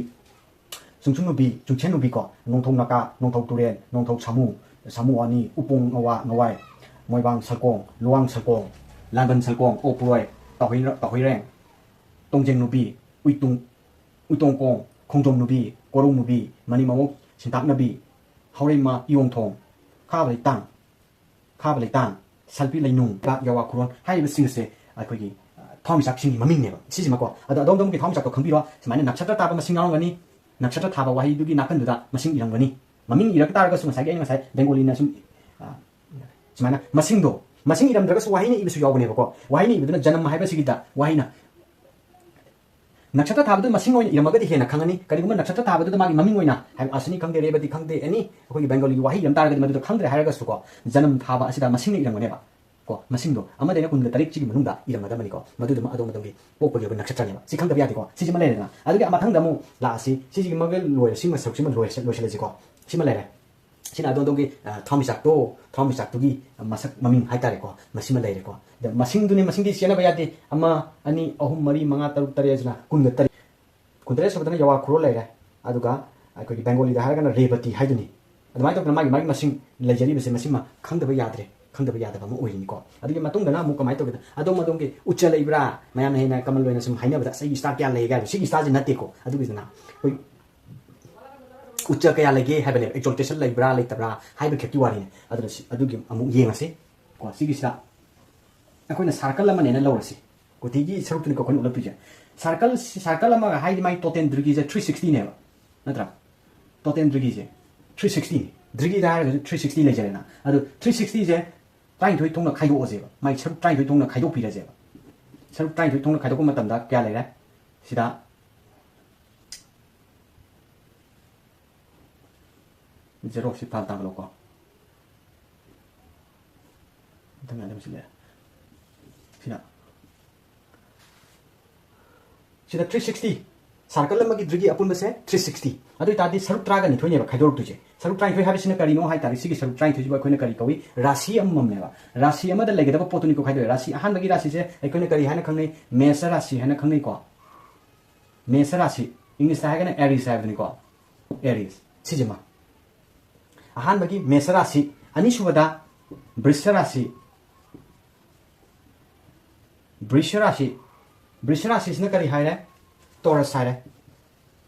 ꯆꯨꯡꯁꯨ ꯅꯨꯕꯤ, ꯆꯨꯡꯁꯦꯟ ꯅꯨꯕꯤꯀꯣ, ꯅꯣꯡꯊꯧ ꯅꯀꯥ, ꯅꯣꯡꯊꯧ ꯇꯨꯔꯦꯟ, ꯅꯣꯡꯊꯧ ꯁꯥꯃꯨ, ꯁꯥꯃꯨ ꯑꯅꯤ, ꯎꯄꯣꯡ ꯉꯋꯥ, ꯉꯋꯥꯏ, ꯃꯣꯏꯕꯥꯡ ꯁꯜꯀꯣꯡ, ꯂꯨꯋꯥꯡ ꯁꯜꯀꯣꯡ, ꯂꯥꯡꯕꯟ ꯁꯜꯀꯣꯡ, ꯑꯣꯛ ꯄꯨꯔꯣꯏ, ꯇꯥꯍꯨꯏ-, ꯇꯥꯍꯨꯏꯔꯦꯡ, ꯇꯣꯡꯖꯦꯡ ꯅꯨꯄꯤ, ꯎꯏꯇꯨꯡ, ꯎꯏꯇꯣꯡꯀꯣꯡ, ꯈꯣꯡꯖꯣꯝ ꯅꯨꯄꯤ, ꯀꯣꯔꯧ ꯅꯨꯄꯤ, ꯃꯅꯤ ꯃꯃꯣꯛ ꯁꯤꯟꯇꯥꯛꯅꯕꯤ, ꯍꯥꯎꯔꯩꯃ ꯏꯌꯣꯡꯊꯣꯡ, ꯈꯥꯕ ꯂꯩꯇꯥꯡ, ꯈꯥꯕ ꯂꯩꯇꯥꯡ, ꯁꯜꯄꯤ ꯂꯩꯅꯨꯡ, ꯌꯥꯋꯥ ꯈꯨꯔꯣꯟ ꯍꯥꯏꯔꯤꯕꯁꯤꯡ ꯑꯁꯦ ꯑꯩꯈꯣꯏꯒꯤ, ꯑ, ꯊꯋꯥꯟꯃꯤꯆꯥꯛꯁꯤꯡꯒꯤ ꯃꯃꯤꯡꯅꯦꯕ꯫ ꯁꯤꯁꯤꯃꯀꯣ꯫ ꯑꯗꯣ ꯑꯗꯣꯝ ꯑꯗꯣꯝꯒꯤ ꯊꯋꯥꯟꯃꯤꯆꯥꯛꯇꯣ ꯈꯪꯕꯤꯔꯣ꯫ ꯁꯨꯃꯥꯏꯅ ꯅꯛꯁꯇ꯭ꯔ ꯊꯥꯕ ꯃꯁꯤꯡ ꯌꯥꯎꯔꯝꯒꯅꯤ꯫ ꯅꯛꯁꯇ꯭ꯔ ꯊꯥꯕ ꯋꯥꯍꯩꯗꯨꯒꯤ ꯅꯥꯀꯟꯗꯨꯗ ꯃꯁꯤꯡ ꯏꯔꯝꯒꯅꯤ꯫ ꯃꯃꯤꯡ ꯏꯔꯛ ꯇꯥꯔꯒꯁꯨ ꯉꯁꯥꯏꯒꯤ ꯑꯩꯅ ꯉꯁꯥꯏ ꯕꯦꯡꯒꯣꯂꯤꯅ ꯁꯨꯝ, ꯑ, ꯁꯨꯃꯥꯏꯅ ꯃꯁꯤꯡꯗꯣ, ꯃꯁꯤꯡ ꯏꯔꯝꯗ꯭ꯔꯒꯁꯨ ꯋꯥꯍꯩꯅ ꯏꯕꯁꯨ ꯌꯥꯎꯕꯅꯦꯕꯀꯣ꯫ ꯋꯥꯍꯩꯅ ꯏꯕꯗꯨꯅ ꯖꯅꯝ ꯍꯥꯏꯕꯁꯤꯒꯤꯗ ꯋꯥꯍꯩꯅ ꯅꯛꯁꯇ꯭ꯔ ꯊꯥꯕꯗꯨ ꯃꯁꯤꯡ ꯑꯣꯏꯅ ꯏꯔꯝꯃꯒꯗꯤ ꯍꯦꯟꯅ ꯈꯪꯉꯅꯤ꯫ ꯀꯔꯤꯒꯨꯝꯕ ꯅꯛꯁꯇ꯭ꯔ ꯊꯥꯕꯗꯨꯗ ꯃꯥꯒꯤ ꯃꯃꯤꯡ ꯑꯣꯏꯅ, ꯍꯥꯏꯕꯗꯤ ꯑꯁ꯭ꯋꯤꯅꯤ ꯈꯪꯗꯦ, ꯔꯦꯕꯇꯤ ꯈꯪꯗꯦ, ꯑꯦꯅꯤ ꯑꯩꯈꯣꯏꯒꯤ ꯕꯦꯡꯒꯣꯂꯤꯒꯤ ꯋꯥꯍꯩ ꯏꯔꯝ ꯇꯥꯔꯒꯗꯤ ꯃꯗꯨꯗ ꯈꯪꯗ꯭ꯔꯦ ꯍꯥꯏꯔꯒꯁꯨꯀꯣ, ꯖꯅꯝ ꯊꯥꯕ ꯑꯁꯤꯗ ꯃꯁꯤꯡꯅ ꯏꯔꯝꯒꯅꯦꯕ꯫ ꯀꯣ, ꯃꯁꯤꯡꯗꯣ ꯑꯃꯗꯩꯅ ꯀꯨꯟꯒ ꯇꯔꯦꯠꯁꯤꯒꯤ ꯃꯅꯨꯡꯗ ꯏꯔꯝꯒꯗꯕꯅꯤꯀꯣ꯫ ꯃꯗꯨꯗꯨꯃ ꯑꯗꯣꯝ ꯑꯗꯣꯝꯒꯤ ꯄꯣꯛꯄꯒꯤ ꯑꯣꯏꯕ ꯅꯛꯁꯇ꯭ꯔꯅꯦꯕ꯫ ꯁꯤ ꯈꯪꯗꯕ ꯌꯥꯗꯦꯀꯣ꯫ ꯁꯤꯁꯤꯃ ꯂꯩꯔꯦꯗꯅ꯫ ꯑꯗꯨꯒꯤ ꯃꯊꯪꯗ ꯑꯃꯨꯛ ꯂꯥꯛꯑꯁꯤ꯫ ꯁꯤꯁꯤꯒꯤ ꯃꯒ ꯂꯣꯏꯔꯦ, ꯁꯤꯃ ꯁꯔꯨꯛꯁꯤꯃ ꯂꯣꯏꯔꯁꯤ-, ꯂꯣꯏꯁꯤꯜꯂꯁꯤꯀꯣ꯫ ꯁꯤꯃ ꯂꯩꯔꯦ꯫ ꯁꯤꯅ ꯑꯗꯣꯝ ꯑꯗꯣꯝꯒꯤ, ꯑ, ꯊꯋꯥꯟꯃꯤꯆꯥꯛꯇꯣ, ꯊꯋꯥꯟꯃꯤꯆꯥꯛꯇꯨꯒꯤ ꯃꯁꯛ ꯃꯃꯤꯡ ꯍꯥꯏꯇꯥꯔꯦꯀꯣ, ꯃꯁꯤꯃ ꯂꯩꯔꯦꯀꯣ꯫ ꯑꯗ ꯃꯁꯤꯡꯗꯨꯅꯤ, ꯃꯁꯤꯡꯗꯤ ꯆꯦꯟꯅꯕ ꯌꯥꯗꯦ꯫ ꯑꯃ, ꯑꯅꯤ, ꯑꯍꯨꯝ, ꯃꯔꯤ, ꯃꯉꯥ, ꯇꯔꯨꯛ, ꯇꯔꯦꯠ ꯑꯁꯤꯅ ꯀꯨꯟꯒ ꯇꯔꯦꯠ꯫ ꯀꯨꯟꯇꯔꯦꯠ ꯁꯨꯕꯗꯅ ꯌꯥꯋꯥ ꯈꯨꯔꯣꯜ ꯂꯩꯔꯦ꯫ ꯑꯗꯨꯒ ꯑꯩꯈꯣꯏꯒꯤ ꯕꯦꯡꯒꯣꯂꯤꯗ ꯍꯥꯏꯔꯒꯅ ꯔꯦꯕꯇꯤ ꯍꯥꯏꯗꯨꯅꯤ꯫ ꯑꯗꯨꯃꯥꯏꯅ ꯇꯧꯗꯅ ꯃꯥꯒꯤ, ꯃꯥꯒꯤ ꯃꯁꯤꯡ ꯂꯩꯖꯔꯤꯕꯁꯦ, ꯃꯁꯤꯃ ꯈꯪꯗꯕ ꯌꯥꯗ꯭ꯔꯦ, ꯈꯪꯗꯕ ꯌꯥꯗꯕ ꯑꯃ ꯑꯣꯏꯔꯤꯅꯤꯀꯣ꯫ ꯑꯗꯨꯒꯤ ꯃꯇꯨꯡꯗꯅ ꯑꯃꯨꯛ ꯀꯃꯥꯏꯅ ꯇꯧꯒꯦꯗ, ꯑꯗꯣꯝ ꯑꯗꯣꯝꯒꯤ ꯎꯆ ꯂꯩꯕ꯭ꯔꯥ? ꯃꯌꯥꯝꯅ ꯍꯦꯟꯅ ꯀꯃꯟ ꯑꯣꯏꯅ ꯁꯨꯝ ꯍꯥꯏꯅꯕꯗ, "ꯑꯁ, ꯑꯩꯒꯤ ꯁ꯭ꯇꯥꯔ ꯀꯌꯥ ꯂꯩꯒꯦ?" ꯍꯥꯏꯕ, ꯁꯤꯒꯤ ꯁ꯭ꯇꯥꯔꯁꯤ ꯅꯠꯇꯦꯀꯣ꯫ ꯑꯗꯨꯒꯤꯗꯨꯅ ꯑꯩꯈꯣꯏ ꯎꯆ ꯀꯌꯥ ꯂꯩꯒꯦ ꯍꯥꯏꯕꯅꯦꯕ, ꯑꯦꯛꯖꯣꯜꯇꯦꯁꯟ ꯂꯩꯕ꯭ꯔꯥ ꯂꯩꯇꯕ꯭ꯔꯥ ꯍꯥꯏꯕ ꯈꯛꯀꯤ ꯋꯥꯔꯤꯅꯤ꯫ ꯑꯗꯨꯅ ꯁꯤ, ꯑꯗꯨꯒꯤ ꯑꯃꯨꯛ ꯌꯦꯡꯉꯁꯤ ꯀꯣ꯫ ꯁꯤꯒꯤꯁꯤꯗ ꯑꯩꯈꯣꯏꯅ ꯁꯥꯔꯀꯜ ꯑꯃꯅꯦꯅ ꯂꯧꯔꯁꯤ꯫ ꯀꯨꯊꯤꯒꯤ ꯁꯔꯨꯛꯇꯨꯅꯤꯀꯣ ꯑꯩꯈꯣꯏꯅ ꯎꯠꯂꯛꯇꯣꯏꯁꯦ꯫ ꯁꯥꯔꯀꯜ, ꯁꯥꯔꯀꯜ ꯑꯃꯒ ꯍꯥꯏꯗꯤ ꯃꯥꯒꯤ ꯇꯣꯇꯦꯜ ꯗ꯭ꯔꯤꯒꯤꯁꯦ ꯊ꯭ꯔꯤ ꯁꯤꯛꯁꯇꯤꯅꯦꯕ, ꯅꯠꯇ꯭ꯔꯥ? Total ꯗ꯭ꯔꯤꯒꯤꯁꯦ three ꯁꯤꯛꯁꯇꯤꯅꯤ꯫ ꯗ꯭ꯔꯤꯒꯤꯗ ꯍꯥꯏꯔꯒꯁꯨ ꯊ꯭ꯔꯤ ꯁꯤꯛꯁꯇꯤ ꯂꯩꯖꯔꯦꯅ꯫ ꯑꯗꯨ ꯊ꯭ꯔꯤ ꯁꯤꯛꯁꯇꯤꯁꯦ ꯇꯔꯥꯅꯤꯊꯣꯏ ꯊꯣꯛꯅ ꯈꯥꯏꯗꯣꯛꯑꯁꯦꯕ꯫ ꯃꯥꯒꯤ ꯁꯔꯨꯛ ꯇꯔꯥꯅꯤꯊꯣꯏ ꯊꯣꯛꯅ ꯈꯥꯏꯗꯣꯛꯄꯤꯔꯁꯦꯕ꯫ ꯁꯔꯨꯛ ꯇꯔꯥꯅꯤꯊꯣꯏ ꯊꯣꯛꯅ ꯈꯥꯏꯗꯣꯛꯄ ꯃꯇꯝꯗ ꯀꯌꯥ ꯂꯩꯔꯦ? ꯁꯤꯗ ꯖꯦꯔꯣꯁꯤ ꯐꯥꯏꯜ ꯇꯥꯡꯈꯠꯂꯣꯀꯣ꯫ ꯃꯊꯪ ꯑꯗꯨꯝ ꯁꯤ ꯂꯩꯔꯦ꯫ ꯁꯤꯅ ꯁꯤꯗ ꯊ꯭ꯔꯤ ꯁꯤꯛꯁꯇꯤ, ꯁꯥꯔꯀꯜ ꯑꯃꯒꯤ ꯗ꯭ꯔꯤꯒꯤ ꯑꯄꯨꯟꯕꯁꯦ ꯊ꯭ꯔꯤ ꯁꯤꯛꯁꯇꯤ꯫ ꯑꯗꯨ ꯑꯣꯏ ꯇꯥꯔꯗꯤ ꯁꯔꯨꯛ ꯇꯔꯥꯒ ꯅꯤꯊꯣꯏꯅꯦꯕ ꯈꯥꯏꯗꯣꯔꯛꯇꯣꯏꯁꯦ꯫ ꯁꯔꯨꯛ ꯇꯔꯥꯅꯤꯊꯣꯏ ꯍꯥꯏꯕꯁꯤꯅ ꯀꯔꯤꯅꯣ ꯍꯥꯏ ꯇꯥꯔꯗꯤ, ꯁꯤꯒꯤ ꯁꯔꯨꯛ ꯇꯔꯥꯅꯤꯊꯣꯏꯁꯤꯕꯨ ꯑꯩꯈꯣꯏꯅ ꯀꯔꯤ ꯀꯧꯏ? ꯔꯥꯁꯤ ꯑꯃꯃꯝꯅꯦꯕ꯫ ꯔꯥꯁꯤ ꯑꯃꯗ ꯂꯩꯒꯗꯕ ꯄꯣꯠꯇꯨꯅꯤꯀꯣ ꯈꯥꯏꯗꯣꯛꯏ꯫ ꯔꯥꯁꯤ ꯑꯍꯥꯟꯕꯒꯤ ꯔꯥꯁꯤꯁꯦ ꯑꯩꯈꯣꯏꯅ ꯀꯔꯤ ꯍꯥꯏꯅ ꯈꯪꯅꯩ? ꯃꯦꯁ ꯔꯥꯁꯤ ꯍꯥꯏꯅ ꯈꯪꯅꯩꯀꯣ꯫ ꯃꯦꯁ ꯔꯥꯁꯤ, ꯏꯪꯂꯤꯁꯇ ꯍꯥꯏꯔꯒꯅ ꯑꯦꯔꯤꯁ ꯍꯥꯏꯕꯅꯤꯀꯣ꯫ ꯑꯦꯔꯤꯁ, ꯁꯤꯁꯤꯃ꯫ ꯑꯍꯥꯟꯕꯒꯤ ꯃꯦꯁ ꯔꯥꯁꯤ, ꯑꯅꯤꯁꯨꯕꯗ ꯕ꯭ꯔꯤꯁ ꯔꯥꯁꯤ, ꯕ꯭ꯔꯤꯁ ꯔꯥꯁꯤ, ꯕ꯭ꯔꯤꯁ ꯔꯥꯁꯤꯁꯤꯅ ꯀꯔꯤ ꯍꯥꯏꯔꯦ? ꯇꯣꯔꯁ ꯍꯥꯏꯔꯦ꯫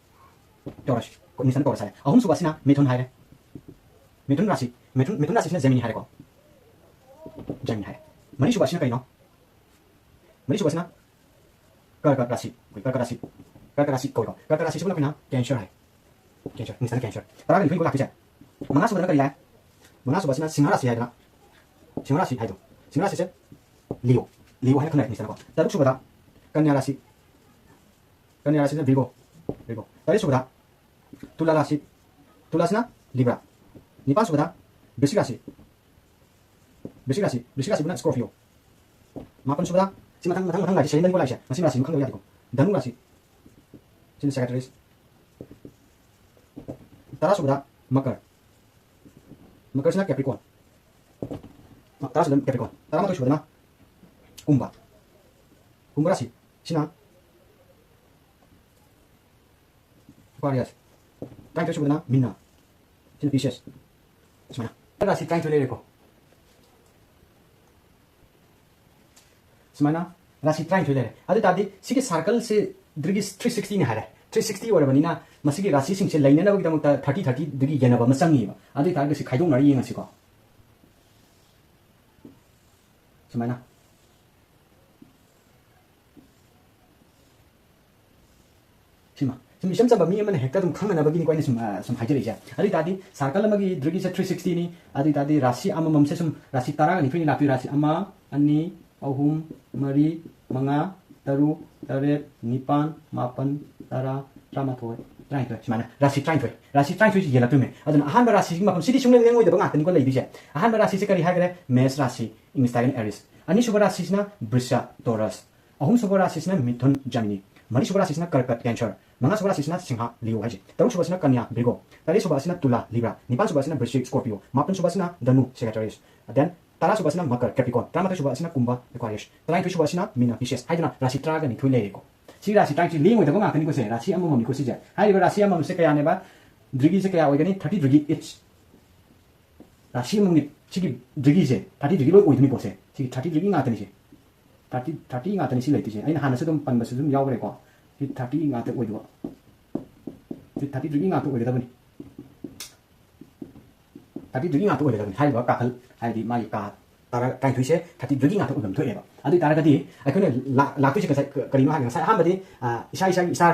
ꯇꯣꯔꯁ, ꯃꯤꯁꯟ ꯇꯣꯔꯁ ꯍꯥꯏꯔꯦ꯫ ꯑꯍꯨꯝꯁꯨꯕ ꯑꯁꯤꯅ ꯃꯤꯊꯨꯟ ꯍꯥꯏꯔꯦ꯫ ꯃꯤꯊꯨꯟ ꯔꯥꯁꯤ, ꯃꯤꯊꯨꯟ, ꯃꯤꯊꯨꯟ ꯔꯥꯁꯤꯁꯤꯅ ꯖꯦꯃꯤꯅꯤ ꯍꯥꯏꯔꯦꯀꯣ꯫ ꯖꯦꯃꯤꯅꯤ ꯍꯥꯏꯔꯦ꯫ ꯃꯔꯤꯁꯨꯕ ꯑꯁꯤꯅ ꯀꯩꯅꯣ? ꯃꯔꯤꯁꯨꯕ ꯑꯁꯤꯅ ꯀꯔꯀꯠ ꯔꯥꯁꯤ, ꯑꯩꯈꯣꯏ ꯀꯔꯀꯠ ꯔꯥꯁꯤ, ꯀꯔꯀꯠ ꯔꯥꯁꯤ ꯀꯧꯏꯀꯣ꯫ ꯀꯔꯀꯠ ꯔꯥꯁꯤꯁꯤꯕꯨ ꯑꯩꯈꯣꯏꯅ ꯀꯦꯟꯁꯔ ꯍꯥꯏ꯫ ꯀꯦꯟꯁꯔ, ꯏꯪꯂꯤꯁꯇꯅ ꯀꯦꯟꯁꯔ꯫ ꯇꯔꯥꯒ ꯅꯤꯊꯣꯏꯅꯤꯀꯣ ꯂꯥꯛꯇꯣꯏꯁꯦ꯫ ꯃꯉꯥꯁꯨꯕꯗꯅ ꯀꯔꯤ ꯂꯥꯛꯑꯦ? ꯃꯉꯥꯁꯨꯕꯁꯤꯅ ꯁꯤꯡꯍ ꯔꯥꯁꯤ ꯍꯥꯏꯗꯅ, ꯁꯤꯡꯍ ꯔꯥꯁꯤ ꯍꯥꯏꯗꯣ, ꯁꯤꯡꯍ ꯔꯥꯁꯤꯁꯦ ꯂꯤꯑꯣ, ꯂꯤꯑꯣ ꯍꯥꯏꯅ ꯈꯪꯅꯩ ꯏꯪꯂꯤꯁꯇꯅꯀꯣ꯫ ꯇꯔꯨꯛꯁꯨꯕꯗ ꯀꯟꯌꯥ ꯔꯥꯁꯤ, ꯀꯟꯌꯥ ꯔꯥꯁꯤꯅ ꯚꯤꯔꯒꯣ, ꯚꯤꯔꯒꯣ꯫ ꯇꯔꯦꯠꯁꯨꯕꯗ ꯇꯨꯂꯥ ꯔꯥꯁꯤ, ꯇꯨꯂꯥꯁꯤꯅ ꯂꯤꯕ꯭ꯔꯥ꯫ ꯅꯤꯄꯥꯜꯁꯨꯕꯗ ꯕ꯭ꯔꯤꯁꯤꯛ ꯔꯥꯁꯤ, ꯕ꯭ꯔꯤꯁꯤꯛ ꯔꯥꯁꯤ, ꯕ꯭ꯔꯤꯁꯤꯛ ꯔꯥꯁꯤꯕꯨꯅ ꯁ꯭ꯀꯣꯔꯄꯤꯌꯣ꯫ ꯃꯥꯄꯟ ꯁꯨꯕꯗ, ꯁꯤ ꯃꯊꯪ, ꯃꯊꯪ, ꯃꯊꯪ ꯂꯥꯛꯏꯁꯦ ꯁꯤꯂꯤꯟꯗꯔꯒꯨꯝꯕ ꯂꯥꯛꯏꯁꯦ, ꯃꯁꯤ ꯔꯥꯁꯤ ꯑꯃ ꯈꯪꯗꯕ ꯌꯥꯗꯦꯀꯣ꯫ ꯙꯅꯨ ꯔꯥꯁꯤ, ꯁꯤꯅ ꯁꯦꯀ꯭ꯔꯦꯇꯔꯤꯁ꯫ ꯇꯔꯥ ꯁꯨꯕꯗ ꯃꯀꯔ, ꯃꯀꯔꯁꯤꯅ ꯀꯦꯄ꯭ꯔꯤꯀꯣꯟ꯫ ꯇꯔꯥ ꯁꯨꯕꯗ ꯀꯦꯄ꯭ꯔꯤꯀꯣꯟ, ꯇꯔꯥꯃꯥꯊꯣꯏ ꯁꯨꯕꯗꯅ ꯀꯨꯝꯕ, ꯀꯨꯝꯕ ꯔꯥꯁꯤ, ꯁꯤꯅ ꯑꯦꯀ꯭ꯋꯥꯔꯤꯌꯁ꯫ ꯇꯔꯥꯅꯤꯊꯣꯏ ꯁꯨꯕꯗꯅ ꯃꯤꯟꯅ꯫ ꯁꯤꯅ ꯄꯤꯁꯦꯁ꯫ ꯁꯨꯃꯥꯏꯅ꯫ ꯔꯥꯁꯤ ꯇꯔꯥꯅꯤꯊꯣꯏ ꯂꯩꯔꯦꯀꯣ꯫ ꯁꯨꯃꯥꯏꯅ ꯔꯥꯁꯤ ꯇꯔꯥꯅꯤꯊꯣꯏ ꯂꯩꯔꯦ꯫ ꯑꯗꯨ ꯑꯣꯏ ꯇꯥꯔꯗꯤ ꯁꯤꯒꯤ ꯁꯥꯔꯀꯜꯁꯦ ꯗ꯭ꯔꯤꯒꯤ ꯊ꯭ꯔꯤ ꯁꯤꯛꯁꯇꯤꯅꯤ ꯍꯥꯏꯔꯦ꯫ ꯊ꯭ꯔꯤ ꯁꯤꯛꯁꯇꯤ ꯑꯣꯏꯔꯕꯅꯤꯅ ꯃꯁꯤꯒꯤ ꯔꯥꯁꯤꯁꯤꯡꯁꯦ ꯂꯩꯅꯅꯕꯒꯤꯗꯃꯛꯇ ꯊꯥꯔꯇꯤ ꯊꯥꯔꯇꯤꯗꯨꯒꯤ ꯌꯦꯟꯅꯕ ꯑꯃ ꯆꯪꯉꯤꯕ꯫ ꯑꯗꯨ ꯑꯣꯏ ꯇꯥꯔꯒꯗꯤ ꯁꯤ ꯈꯥꯏꯗꯣꯛꯅꯔ ꯌꯦꯡꯉꯁꯤꯀꯣ꯫ ꯁꯨꯃꯥꯏꯅ꯫ ꯁꯤꯃ꯫ ꯁꯨꯝ ꯏꯆꯝ ꯆꯝꯕ ꯃꯤ ꯑꯃꯅ ꯍꯦꯛꯇ ꯑꯗꯨꯝ ꯈꯪꯅꯅꯕꯒꯤꯅꯤꯀꯣ ꯑꯩꯅ ꯁꯨꯝ, ꯑ, ꯁꯨꯝ ꯍꯥꯏꯖꯔꯛꯏꯁꯦ꯫ ꯑꯗꯨ ꯑꯣꯏ ꯇꯥꯔꯗꯤ ꯁꯥꯔꯀꯜ ꯑꯃꯒꯤ ꯗ꯭ꯔꯤꯒꯤꯁꯦ ꯊ꯭ꯔꯤ ꯁꯤꯛꯁꯇꯤꯅꯤ꯫ ꯑꯗꯨ ꯑꯣꯏ ꯇꯥꯔꯗꯤ ꯔꯥꯁꯤ ꯑꯃꯃꯝꯁꯦ ꯁꯨꯝ ꯔꯥꯁꯤ ꯇꯔꯥꯒ ꯅꯤꯊꯣꯏꯅꯤ ꯂꯥꯛꯇꯣꯏ꯫ ꯔꯥꯁꯤ ꯑꯃ, ꯑꯅꯤ, ꯑꯍꯨꯝ, ꯃꯔꯤ, ꯃꯉꯥ, ꯇꯔꯨꯛ, ꯇꯔꯦꯠ, ꯅꯤꯄꯥꯟ, ꯃꯥꯄꯟ, ꯇꯔꯥ, ꯇꯔꯥꯃꯥꯊꯣꯏ, ꯇꯔꯥꯅꯤꯊꯣꯏ, ꯁꯨꯃꯥꯏꯅ ꯔꯥꯁꯤ ꯇꯔꯥꯅꯤꯊꯣꯏ, ꯔꯥꯁꯤ ꯇꯔꯥꯅꯤꯊꯣꯏꯁꯤ ꯌꯦꯜꯂꯛꯇꯣꯏꯅꯦ꯫ ꯑꯗꯨꯅ ꯑꯍꯥꯟꯕ ꯔꯥꯁꯤꯁꯤꯒꯤ ꯃꯐꯝ, ꯁꯤꯗꯤ ꯁꯨꯡꯂꯦꯡ ꯂꯦꯡꯉꯣꯏꯗꯕ ꯉꯥꯛꯇꯅꯤꯀꯣ ꯂꯩꯗꯣꯏꯁꯦ꯫ ꯑꯍꯥꯟꯕ ꯔꯥꯁꯤꯁꯦ ꯀꯔꯤ ꯍꯥꯏꯈ꯭ꯔꯦ? ꯃꯦꯁ ꯔꯥꯁꯤ, ꯏꯪꯂꯤꯁꯇ ꯍꯥꯏꯔꯒꯅ ꯑꯦꯔꯤꯁ꯫ ꯑꯅꯤꯁꯨꯕ ꯔꯥꯁꯤꯁꯤꯅ ꯕ꯭ꯔꯤꯁ, ꯇꯣꯔꯁ꯫ ꯑꯍꯨꯝꯁꯨꯕ ꯔꯥꯁꯤꯁꯤꯅ ꯃꯤꯊꯨꯟ, ꯖꯦꯃꯤꯅꯤ꯫ ꯃꯔꯤꯁꯨꯕ ꯔꯥꯁꯤꯁꯤꯅ ꯀꯔꯀꯠ, ꯀꯦꯟꯁꯔ꯫ ꯃꯉꯥꯁꯨꯕ ꯔꯥꯁꯤꯁꯤꯅ ꯁꯤꯡꯍ, ꯂꯤꯑꯣ ꯍꯥꯏꯁꯦ꯫ ꯇꯔꯨꯛꯁꯨꯕꯁꯤꯅ ꯀꯟꯌꯥ, ꯚꯤꯔꯒꯣ꯫ ꯇꯔꯦꯠꯁꯨꯕ ꯑꯁꯤꯅ ꯇꯨꯂꯥ, ꯂꯤꯕ꯭ꯔꯥ꯫ ꯅꯤꯄꯥꯟꯁꯨꯕ ꯑꯁꯤꯅ ꯕ꯭ꯔꯤꯁꯤꯛ, ꯁ꯭ꯀꯣꯔꯄꯤꯌꯣ꯫ ꯃꯥꯄꯟꯁꯨꯕ ꯑꯁꯤꯅ ꯙꯅꯨ, ꯁꯦꯒꯤꯇꯦꯔꯤꯌꯁ꯫ Then ꯇꯔꯥꯁꯨꯕ ꯑꯁꯤꯅ ꯃꯀꯔ, ꯀꯦꯄ꯭ꯔꯤꯀꯣꯟ꯫ ꯇꯔꯥꯃꯥꯊꯣꯏꯁꯨꯕ ꯑꯁꯤꯅ ꯀꯨꯝꯚ, ꯑꯦꯀ꯭ꯋꯥꯔꯤꯌꯁ꯫ ꯇꯔꯥꯅꯤꯊꯣꯏꯁꯨꯕ ꯑꯁꯤꯅ ꯃꯤꯅ, ꯄꯤꯁꯤꯌꯁ꯫ ꯍꯥꯏꯗꯅ ꯔꯥꯁꯤ ꯇꯔꯥꯒ ꯅꯤꯊꯣꯏ ꯂꯩꯔꯦꯀꯣ꯫ ꯁꯤ ꯔꯥꯁꯤ ꯇꯔꯥꯅꯤꯊꯣꯏ ꯂꯦꯡꯉꯣꯏꯗꯕ ꯉꯥꯛꯇꯅꯤꯀꯣ ꯁꯦ, ꯔꯥꯁꯤ ꯑꯃꯃꯝꯅꯤꯀꯣ ꯁꯤꯁꯦ꯫ ꯍꯥꯏꯔꯤꯕ ꯔꯥꯁꯤ ꯑꯃꯃꯝꯁꯦ ꯀꯌꯥꯅꯦꯕ? ꯗ꯭ꯔꯤꯒꯤꯁꯦ ꯀꯌꯥ ꯑꯣꯏꯒꯅꯤ? ꯊꯥꯔꯇꯤ ꯗ꯭ꯔꯤꯒꯤ each꯫ ꯔꯥꯁꯤ ꯑꯃꯃꯝꯒꯤ ꯁꯤꯒꯤ ꯗ꯭ꯔꯤꯒꯤꯁꯦ ꯊꯥꯔꯇꯤ ꯗ꯭ꯔꯤꯒꯤ ꯂꯣꯏ ꯑꯣꯏꯗꯣꯏꯅꯤꯀꯣ ꯁꯦ꯫ ꯁꯤꯒꯤ ꯊꯥꯔꯇꯤ ꯗ꯭ꯔꯤꯒꯤ ꯉꯥꯛꯇꯅꯤ ꯁꯦ꯫ ꯊꯥꯔꯇꯤ, ꯊꯥꯔꯇꯤ ꯉꯥꯛꯇꯅꯤ ꯁꯤ ꯂꯩꯇꯣꯏꯁꯦ꯫ ꯑꯩꯅ ꯍꯥꯟꯅꯁꯨ ꯑꯗꯨꯝ ꯄꯟꯕꯁꯨ ꯑꯗꯨꯝ ꯌꯥꯎꯈ꯭ꯔꯦꯀꯣ꯫ ꯁꯤ ꯊꯥꯔꯇꯤ ꯉꯥꯛꯇ ꯑꯣꯏꯗꯧꯕ꯫ ꯁꯤ ꯊꯥꯔꯇꯤ ꯗ꯭ꯔꯤꯒꯤ ꯉꯥꯛꯇ ꯑꯣꯏꯒꯗꯕꯅꯤ꯫ ꯊꯥꯔꯇꯤ ꯗ꯭ꯔꯤꯒꯤ ꯉꯥꯛꯇ ꯑꯣꯏꯒꯗꯕꯅꯤ꯫ ꯍꯥꯏꯔꯤꯕ ꯀꯥꯈꯜ, ꯍꯥꯏꯗꯤ ꯃꯥꯒꯤ ꯀꯥ ꯇꯔꯥ, ꯇꯔꯥꯅꯤꯊꯣꯏꯁꯦ ꯊꯥꯔꯇꯤ ꯗ꯭ꯔꯤꯒꯤ ꯉꯥꯛꯇ ꯑꯣꯏꯐꯝ ꯊꯣꯛꯑꯦꯕ꯫ ꯑꯗꯨ ꯑꯣꯏ ꯇꯥꯔꯒꯗꯤ ꯑꯩꯈꯣꯏꯅ ꯂꯥꯛ-, ꯂꯥꯛꯇꯣꯏꯁꯦ ꯉꯁꯥꯏ ꯀ-, ꯀꯔꯤꯅꯣ ꯍꯥꯏꯔꯒ, ꯉꯁꯥꯏ ꯑꯍꯥꯟꯕꯗꯤ, ꯑ, ꯏꯁꯥ ꯏꯁꯥꯒꯤ ꯏꯁꯥ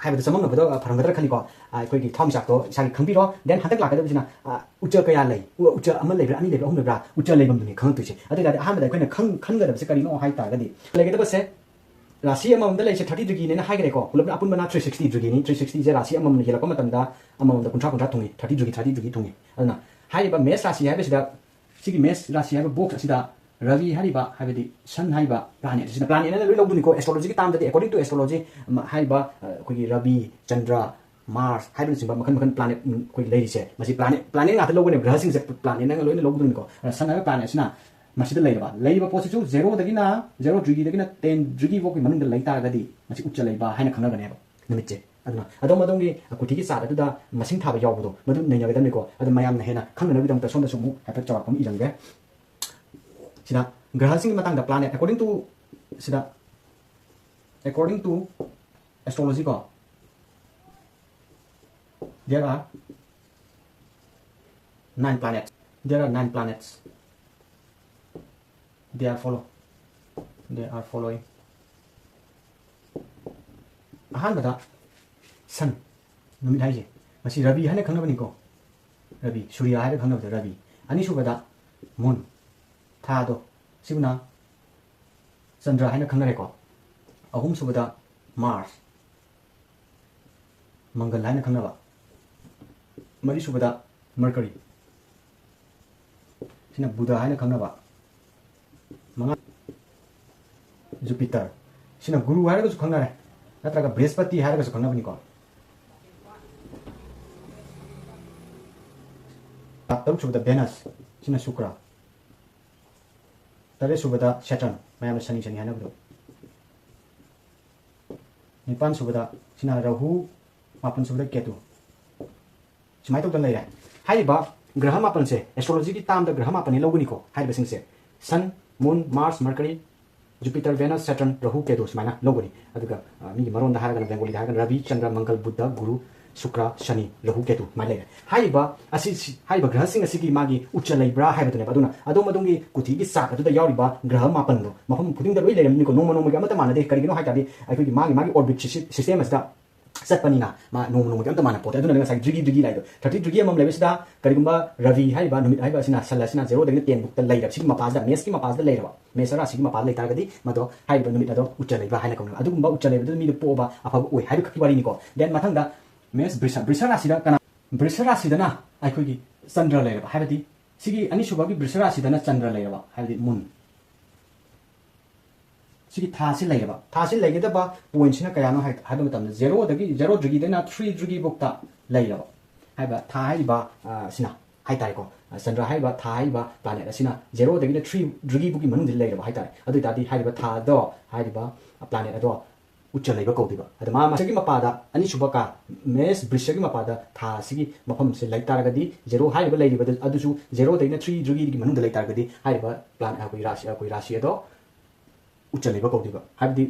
ꯍꯥꯏꯕꯗꯨ ꯆꯃꯝꯅꯕꯗꯣ, ꯑ, ꯐꯔꯝꯒꯗ꯭ꯔꯥ ꯈꯜꯂꯤꯀꯣ꯫ ꯑ, ꯑꯩꯈꯣꯏꯒꯤ ꯊꯋꯥꯟꯃꯤꯆꯥꯛꯇꯣ ꯏꯁꯥꯒꯤ ꯈꯪꯕꯤꯔꯣ꯫ Then ꯍꯟꯗꯛ ꯂꯥꯛꯀꯗꯕꯁꯤꯅ, ꯑ, ꯎꯆ ꯀꯌꯥ ꯂꯩ? ꯎ-, ꯎꯆ ꯑꯃ ꯂꯩꯕ꯭ꯔꯥ, ꯑꯅꯤ ꯂꯩꯕ꯭ꯔꯥ, ꯑꯍꯨꯝ ꯂꯩꯕ꯭ꯔꯥ? ꯎꯆ ꯂꯩꯐꯝꯗꯨꯅꯤ ꯈꯪꯉꯛꯇꯣꯏꯁꯦ꯫ ꯑꯗꯨ ꯑꯣꯏ ꯇꯥꯔꯗꯤ ꯑꯍꯥꯟꯕꯗ ꯑꯩꯈꯣꯏꯅ ꯈꯪ-, ꯈꯟꯒꯗꯕꯁꯦ ꯀꯔꯤꯅꯣ ꯍꯥꯏ ꯇꯥꯔꯒꯗꯤ, ꯂꯩꯒꯗꯕꯁꯦ ꯔꯥꯁꯤ ꯑꯃꯃꯝꯗ ꯂꯩꯔꯤꯁꯦ ꯊꯥꯔꯇꯤ ꯗ꯭ꯔꯤꯒꯤꯅꯦꯅ ꯍꯥꯏꯈ꯭ꯔꯦꯀꯣ꯫ ꯄꯨꯂꯞꯅ ꯑꯄꯨꯟꯕꯅ ꯊ꯭ꯔꯤ ꯁꯤꯛꯁꯇꯤ ꯗ꯭ꯔꯤꯒꯤꯅꯤ꯫ ꯊ꯭ꯔꯤ ꯁꯤꯛꯁꯇꯤꯁꯦ ꯔꯥꯁꯤ ꯑꯃꯃꯝꯅ ꯌꯦꯜꯂꯛꯄ ꯃꯇꯝꯗ ꯑꯃꯃꯝꯗ ꯀꯨꯟꯊ꯭ꯔꯥ ꯀꯨꯟꯊ꯭ꯔꯥ ꯊꯨꯡꯉꯤ꯫ Thirty ꯗ꯭ꯔꯤꯒꯤ, thirty ꯗ꯭ꯔꯤꯒꯤ ꯊꯨꯡꯉꯤ꯫ ꯑꯗꯨꯅ ꯍꯥꯏꯔꯤꯕ ꯃꯦꯁ ꯔꯥꯁꯤ ꯍꯥꯏꯕꯁꯤꯗ, ꯁꯤꯒꯤ ꯃꯦꯁ ꯔꯥꯁꯤ ꯍꯥꯏꯕ ꯕꯣꯛꯁ ꯑꯁꯤꯗ ꯔꯕꯤ ꯍꯥꯏꯔꯤꯕ, ꯍꯥꯏꯕꯗꯤ ꯁꯟ ꯍꯥꯏꯔꯤꯕ ꯄ꯭ꯂꯥꯅꯦꯠ ꯑꯁꯤꯅ, ꯄ꯭ꯂꯥꯅꯦꯠ ꯑꯅ ꯂꯣꯏ ꯂꯧꯗꯣꯏꯅꯤꯀꯣ꯫ ꯑꯦꯁꯇ꯭ꯔꯣꯂꯣꯖꯤꯒꯤ ꯇꯥꯝꯗꯗꯤ, according to astrology, ꯃ-, ꯍꯥꯏꯔꯤꯕ, ꯑ, ꯑꯩꯈꯣꯏꯒꯤ ꯔꯕꯤ, ꯆꯟꯗ꯭ꯔ, ꯃꯥꯔꯁ ꯍꯥꯏꯕꯅꯆꯤꯡꯕ ꯃꯈꯜ ꯃꯈꯜ ꯄ꯭ꯂꯥꯅꯦꯠ, ꯎꯝ, ꯑꯩꯈꯣꯏ ꯂꯩꯔꯤꯁꯦ, ꯃꯁꯤ ꯄ꯭ꯂꯥꯅꯦꯠ, ꯄ꯭ꯂꯥꯅꯦꯠ ꯉꯥꯛꯇ ꯂꯧꯒꯅꯦꯕ, ꯒ꯭ꯔꯍꯁꯤꯡꯁꯦ ꯄ꯭ꯂꯥꯅꯦꯠꯅ ꯂꯣꯏꯅ ꯂꯧꯗꯣꯏꯅꯤꯀꯣ꯫ ꯑ, ꯁꯟ ꯍꯥꯏꯕ ꯄ꯭ꯂꯥꯅꯦꯠ ꯑꯁꯤꯅ ꯃꯁꯤꯗ ꯂꯩꯔꯕ, ꯂꯩꯔꯤꯕ ꯄꯣꯠꯁꯤꯁꯨ ꯖꯦꯔꯣꯗꯒꯤꯅ, ꯖꯦꯔꯣ ꯗ꯭ꯔꯤꯒꯤꯗꯒꯤꯅ ꯇꯦꯟ ꯗ꯭ꯔꯤꯒꯤ ꯐꯥꯎꯒꯤ ꯃꯅꯨꯡꯗ ꯂꯩ ꯇꯥꯔꯒꯗꯤ ꯃꯁꯤ ꯎꯆ ꯂꯩꯕ ꯍꯥꯏꯅ ꯈꯪꯅꯒꯅꯦꯕ ꯅꯨꯃꯤꯠꯁꯦ꯫ ꯑꯗꯨꯅ ꯑꯗꯣꯝ ꯑꯗꯣꯝꯒꯤ ꯀꯨꯊꯤꯒꯤ ꯆꯥꯔꯠ ꯑꯗꯨꯗ ꯃꯁꯤꯡ ꯊꯥꯕ ꯌꯥꯎꯕꯗꯣ ꯃꯗꯨ ꯅꯩꯅꯒꯗꯕꯅꯤꯀꯣ꯫ ꯑꯗꯨ ꯃꯌꯥꯝꯅ ꯍꯦꯟꯅ ꯈꯪꯅꯅꯕꯒꯤꯗꯃꯛꯇ ꯁꯣꯝꯗꯁꯨ ꯑꯃꯨꯛ ꯍꯥꯏꯐꯦꯠ ꯆꯥꯎꯔꯥꯛꯄ ꯑꯃ ꯏꯔꯝꯒꯦ꯫ ꯁꯤꯗ ꯒ꯭ꯔꯍꯁꯤꯡꯒꯤ ꯃꯇꯥꯡꯗ ꯄ꯭ꯂꯥꯅꯦꯠ, according to, ꯁꯤꯗ, according to astrology ꯀꯣ, there are nine planets. There are nine planets. They are follow. They are following. ꯑꯍꯥꯟꯕꯗ ꯁꯟ, ꯅꯨꯃꯤꯠ ꯍꯥꯏꯁꯦ, ꯃꯁꯤ ꯔꯕꯤ ꯍꯥꯏꯅ ꯈꯪꯅꯕꯅꯤꯀꯣ꯫ ꯔꯕꯤ, ꯁꯨꯔꯤꯌꯥ ꯍꯥꯏꯅ ꯈꯪꯅꯕꯗ ꯔꯕꯤ꯫ ꯑꯅꯤꯁꯨꯕꯗ ꯃꯨꯟ, ꯊꯥꯗꯣ, ꯁꯤꯕꯨꯅ ꯆꯟꯗ꯭ꯔ ꯍꯥꯏꯅ ꯈꯪꯅꯔꯦꯀꯣ꯫ ꯑꯍꯨꯝꯁꯨꯕꯗ ꯃꯥꯔꯁ꯫ ꯃꯪꯒꯜ ꯍꯥꯏꯅ ꯈꯪꯅꯕ꯫ ꯃꯔꯤꯁꯨꯕꯗ ꯃꯔꯀꯔꯤ, ꯁꯤꯅ ꯕꯨꯙ ꯍꯥꯏꯅ ꯈꯪꯅꯕ꯫ ꯃꯉꯥ, ꯖꯨꯄꯤꯇꯔ, ꯁꯤꯅ ꯒꯨꯔꯨ ꯍꯥꯏꯔꯒꯁꯨ ꯈꯪꯅꯔꯦ, ꯅꯠꯇ꯭ꯔꯒ ꯕ꯭ꯔꯤꯍꯁꯄꯇꯤ ꯍꯥꯏꯔꯒꯁꯨ ꯈꯪꯅꯕꯅꯤꯀꯣ꯫ ꯇꯔꯨꯛꯁꯨꯕꯗ ꯚꯦꯅꯁ, ꯁꯤꯅ ꯁꯨꯀ꯭ꯔ꯫ ꯇꯔꯦꯠꯁꯨꯕꯗ ꯁꯦꯇꯔꯟ, ꯃꯌꯥꯝꯅ ꯁꯅꯤ ꯁꯅꯤ ꯍꯥꯏꯅꯕꯗꯣ꯫ ꯅꯤꯄꯥꯟꯁꯨꯕꯗ ꯁꯤꯅ ꯔꯥꯍꯨ, ꯃꯥꯄꯟꯁꯨꯕꯗ ꯀꯦꯇꯨ꯫ ꯁꯨꯃꯥꯏꯅ ꯇꯧꯗꯅ ꯂꯩꯔꯦ꯫ ꯍꯥꯏꯔꯤꯕ ꯒ꯭ꯔꯍ ꯃꯥꯄꯟꯁꯦ, ꯑꯦꯁꯇ꯭ꯔꯣꯂꯣꯖꯤꯒꯤ ꯇꯥꯝꯗ ꯒ꯭ꯔꯍ ꯃꯥꯄꯟꯅꯤ ꯂꯧꯒꯅꯤꯀꯣ ꯍꯥꯏꯔꯤꯕꯁꯤꯡꯁꯦ: ꯁꯟ, ꯃꯨꯟ, ꯃꯥꯔꯁ, ꯃꯔꯀꯔꯤ, ꯖꯨꯄꯤꯇꯔ, ꯚꯦꯅꯁ, ꯁꯦꯇꯔꯟ, ꯔꯥꯍꯨ, ꯀꯦꯇꯨ ꯁꯨꯃꯥꯏꯅ ꯂꯧꯒꯅꯤ꯫ ꯑꯗꯨꯒ, ꯑ, ꯃꯤꯒꯤ ꯃꯔꯣꯟꯗ ꯍꯥꯏꯔꯒꯅ, ꯕꯦꯡꯒꯣꯂꯤꯗ ꯍꯥꯏꯔꯒꯅ ꯔꯕꯤ, ꯆꯟꯗ꯭ꯔ, ꯃꯪꯒꯜ, ꯕꯨꯙ, ꯒꯨꯔꯨ, ꯁꯨꯀ꯭ꯔ, ꯁꯅꯤ, ꯔꯥꯍꯨ, ꯀꯦꯇꯨ ꯁꯨꯃꯥꯏꯅ ꯂꯩꯔꯦ꯫ ꯍꯥꯏꯔꯤꯕ ꯑꯁꯤ, ꯁꯤ, ꯍꯥꯏꯔꯤꯕ ꯒ꯭ꯔꯍꯁꯤꯡ ꯑꯁꯤꯒꯤ ꯃꯥꯒꯤ ꯎꯠꯆ ꯂꯩꯕ꯭ꯔꯥ ꯍꯥꯏꯕꯗꯨꯅꯦꯕ꯫ ꯑꯗꯨꯅ ꯑꯗꯣꯝ ꯑꯗꯣꯝꯒꯤ ꯀꯨꯊꯤꯒꯤ ꯆꯥꯔꯠ ꯑꯗꯨꯗ ꯌꯥꯎꯔꯤꯕ ꯒ꯭ꯔꯍ ꯃꯥꯄꯟꯗꯣ ꯃꯐꯝ ꯈꯨꯗꯤꯡꯗ ꯂꯣꯏ ꯂꯩꯔꯝꯅꯤꯀꯣ꯫ ꯅꯣꯡꯃ ꯅꯣꯡꯃꯒꯤ ꯑꯃꯠꯇ ꯃꯥꯟꯅꯗꯦ꯫ ꯀꯔꯤꯒꯤꯅꯣ ꯍꯥꯏ ꯇꯥꯔꯗꯤ ꯑꯩꯈꯣꯏꯒꯤ ꯃꯥꯒꯤ, ꯃꯥꯒꯤ ꯑꯣꯔꯕꯤꯠ ꯁꯤꯁꯇꯦꯝ ꯑꯁꯤꯗ ꯆꯠꯄꯅꯤꯅ ꯃꯥ ꯅꯣꯡꯃ ꯅꯣꯡꯃꯒꯤ ꯑꯝꯇ ꯃꯥꯟꯅ ꯄꯣꯠꯇꯦ꯫ ꯑꯗꯨꯅ ꯉꯁꯥꯏ ꯗ꯭ꯔꯤꯒꯤ ꯗ꯭ꯔꯤꯒꯤ ꯂꯥꯏꯗꯣ, ꯊꯥꯔꯇꯤ ꯗ꯭ꯔꯤꯒꯤ ꯑꯃꯃꯝ ꯂꯩꯕꯁꯤꯗ ꯀꯔꯤꯒꯨꯝꯕ ꯔꯕꯤ ꯍꯥꯏꯔꯤꯕ ꯅꯨꯃꯤꯠ ꯍꯥꯏꯔꯤꯕ ꯑꯁꯤꯅ, ꯁꯟ ꯑꯁꯤꯅ ꯖꯦꯔꯣꯗꯒꯤꯅ ꯇꯦꯟ ꯐꯥꯎꯗ ꯂꯩꯔꯕ, ꯁꯤꯒꯤ ꯃꯄꯥꯁꯤꯗ, ꯃꯦꯁꯀꯤ ꯃꯄꯥꯁꯤꯗ ꯂꯩꯔꯕ, ꯃꯦꯁ ꯔꯥꯁꯤꯒꯤ ꯃꯄꯥꯗ ꯂꯩꯇꯥꯔꯒꯗꯤ ꯃꯗꯣ ꯍꯥꯏꯔꯤꯕ ꯅꯨꯃꯤꯠ ꯑꯗꯣ ꯎꯠꯆ ꯂꯩꯕ ꯍꯥꯏꯅ ꯀꯧꯅꯩ꯫ ꯑꯗꯨꯒꯨꯝꯕ ꯎꯠꯆ ꯂꯩꯕꯗꯨꯅ ꯃꯤꯗꯣ ꯄꯣꯛꯑꯕ ꯑꯐꯕ ꯑꯣꯏ ꯍꯥꯏꯕ ꯈꯛꯀꯤ ꯋꯥꯔꯤꯅꯤꯀꯣ꯫ ꯗꯦꯟ ꯃꯊꯪꯗ ꯃꯦꯁ ꯕ꯭ꯔꯤꯁ, ꯕ꯭ꯔꯤꯁ ꯔꯥꯁꯤꯗ ꯀꯅꯥ? ꯕ꯭ꯔꯤꯁ ꯔꯥꯁꯤꯗꯅ ꯑꯩꯈꯣꯏꯒꯤ ꯆꯟꯗ꯭ꯔ ꯂꯩꯔꯕ, ꯍꯥꯏꯕꯗꯤ ꯁꯤꯒꯤ ꯑꯅꯤꯁꯨꯕꯒꯤ ꯕ꯭ꯔꯤꯁ ꯔꯥꯁꯤꯗꯅ ꯆꯟꯗ꯭ꯔ ꯂꯩꯔꯕ, ꯍꯥꯏꯕꯗꯤ ꯃꯨꯟ꯫ ꯁꯤꯒꯤ ꯊꯥꯁꯤ ꯂꯩꯔꯕ, ꯊꯥꯁꯤ ꯂꯩꯒꯗꯕ ꯄꯣꯏꯟꯠꯁꯤꯅ ꯀꯌꯥꯅꯣ ꯍꯥꯏ-, ꯍꯥꯏꯕ ꯃꯇꯝꯗ, ꯖꯦꯔꯣꯗꯒꯤ, ꯖꯦꯔꯣ ꯗ꯭ꯔꯤꯒꯤꯗꯩꯅ ꯊ꯭ꯔꯤ ꯗ꯭ꯔꯤꯒꯤꯐꯥꯎꯗ ꯂꯩꯔꯕ ꯍꯥꯏꯕ ꯊꯥ ꯍꯥꯏꯔꯤꯕ, ꯑ, ꯁꯤꯅ ꯍꯥꯏꯇꯥꯔꯦꯀꯣ꯫ ꯑ, ꯆꯟꯗ꯭ꯔ ꯍꯥꯏꯔꯤꯕ ꯊꯥ ꯍꯥꯏꯔꯤꯕ ꯄ꯭ꯂꯥꯅꯦꯠ ꯑꯁꯤꯅ ꯖꯦꯔꯣꯗꯒꯤꯅ ꯊ꯭ꯔꯤ ꯗ꯭ꯔꯤꯒꯤꯐꯥꯎꯒꯤ ꯃꯅꯨꯡꯗ ꯂꯩꯔꯕ ꯍꯥꯏꯇꯥꯔꯦ꯫ ꯑꯗꯨ ꯑꯣꯏ ꯇꯥꯔꯗꯤ ꯍꯥꯏꯔꯤꯕ ꯊꯥꯗꯣ, ꯍꯥꯏꯔꯤꯕ ꯄ꯭ꯂꯥꯅꯦꯠ ꯑꯗꯣ ꯎꯠꯆ ꯂꯩꯕ ꯀꯧꯗꯣꯏꯕ꯫ ꯑꯗ ꯃꯥ ꯃꯁꯤꯒꯤ ꯃꯄꯥꯗ ꯑꯅꯤꯁꯨꯕ ꯀꯥ, ꯃꯦꯁ ꯕ꯭ꯔꯤꯁꯒꯤ ꯃꯄꯥꯗ ꯊꯥ ꯑꯁꯤꯒꯤ ꯃꯐꯝꯁꯦ ꯂꯩ ꯇꯥꯔꯒꯗꯤ, ꯖꯦꯔꯣ ꯍꯥꯏꯔꯤꯕ ꯂꯩꯔꯤꯕꯗ ꯑꯗꯨꯁꯨ ꯖꯦꯔꯣꯗꯒꯤꯅ ꯊ꯭ꯔꯤ ꯗ꯭ꯔꯤꯒꯤ ꯃꯅꯨꯡꯗ ꯂꯩ ꯇꯥꯔꯒꯗꯤ ꯍꯥꯏꯔꯤꯕ ꯄ꯭ꯂꯥꯟ, ꯑꯩꯈꯣꯏ ꯔꯥꯁꯤ, ꯑꯩꯈꯣꯏ ꯔꯥꯁꯤ ꯑꯗꯣ ꯎꯠꯆ ꯂꯩꯕ ꯀꯧꯗꯣꯏꯕ꯫ ꯍꯥꯏꯕꯗꯤ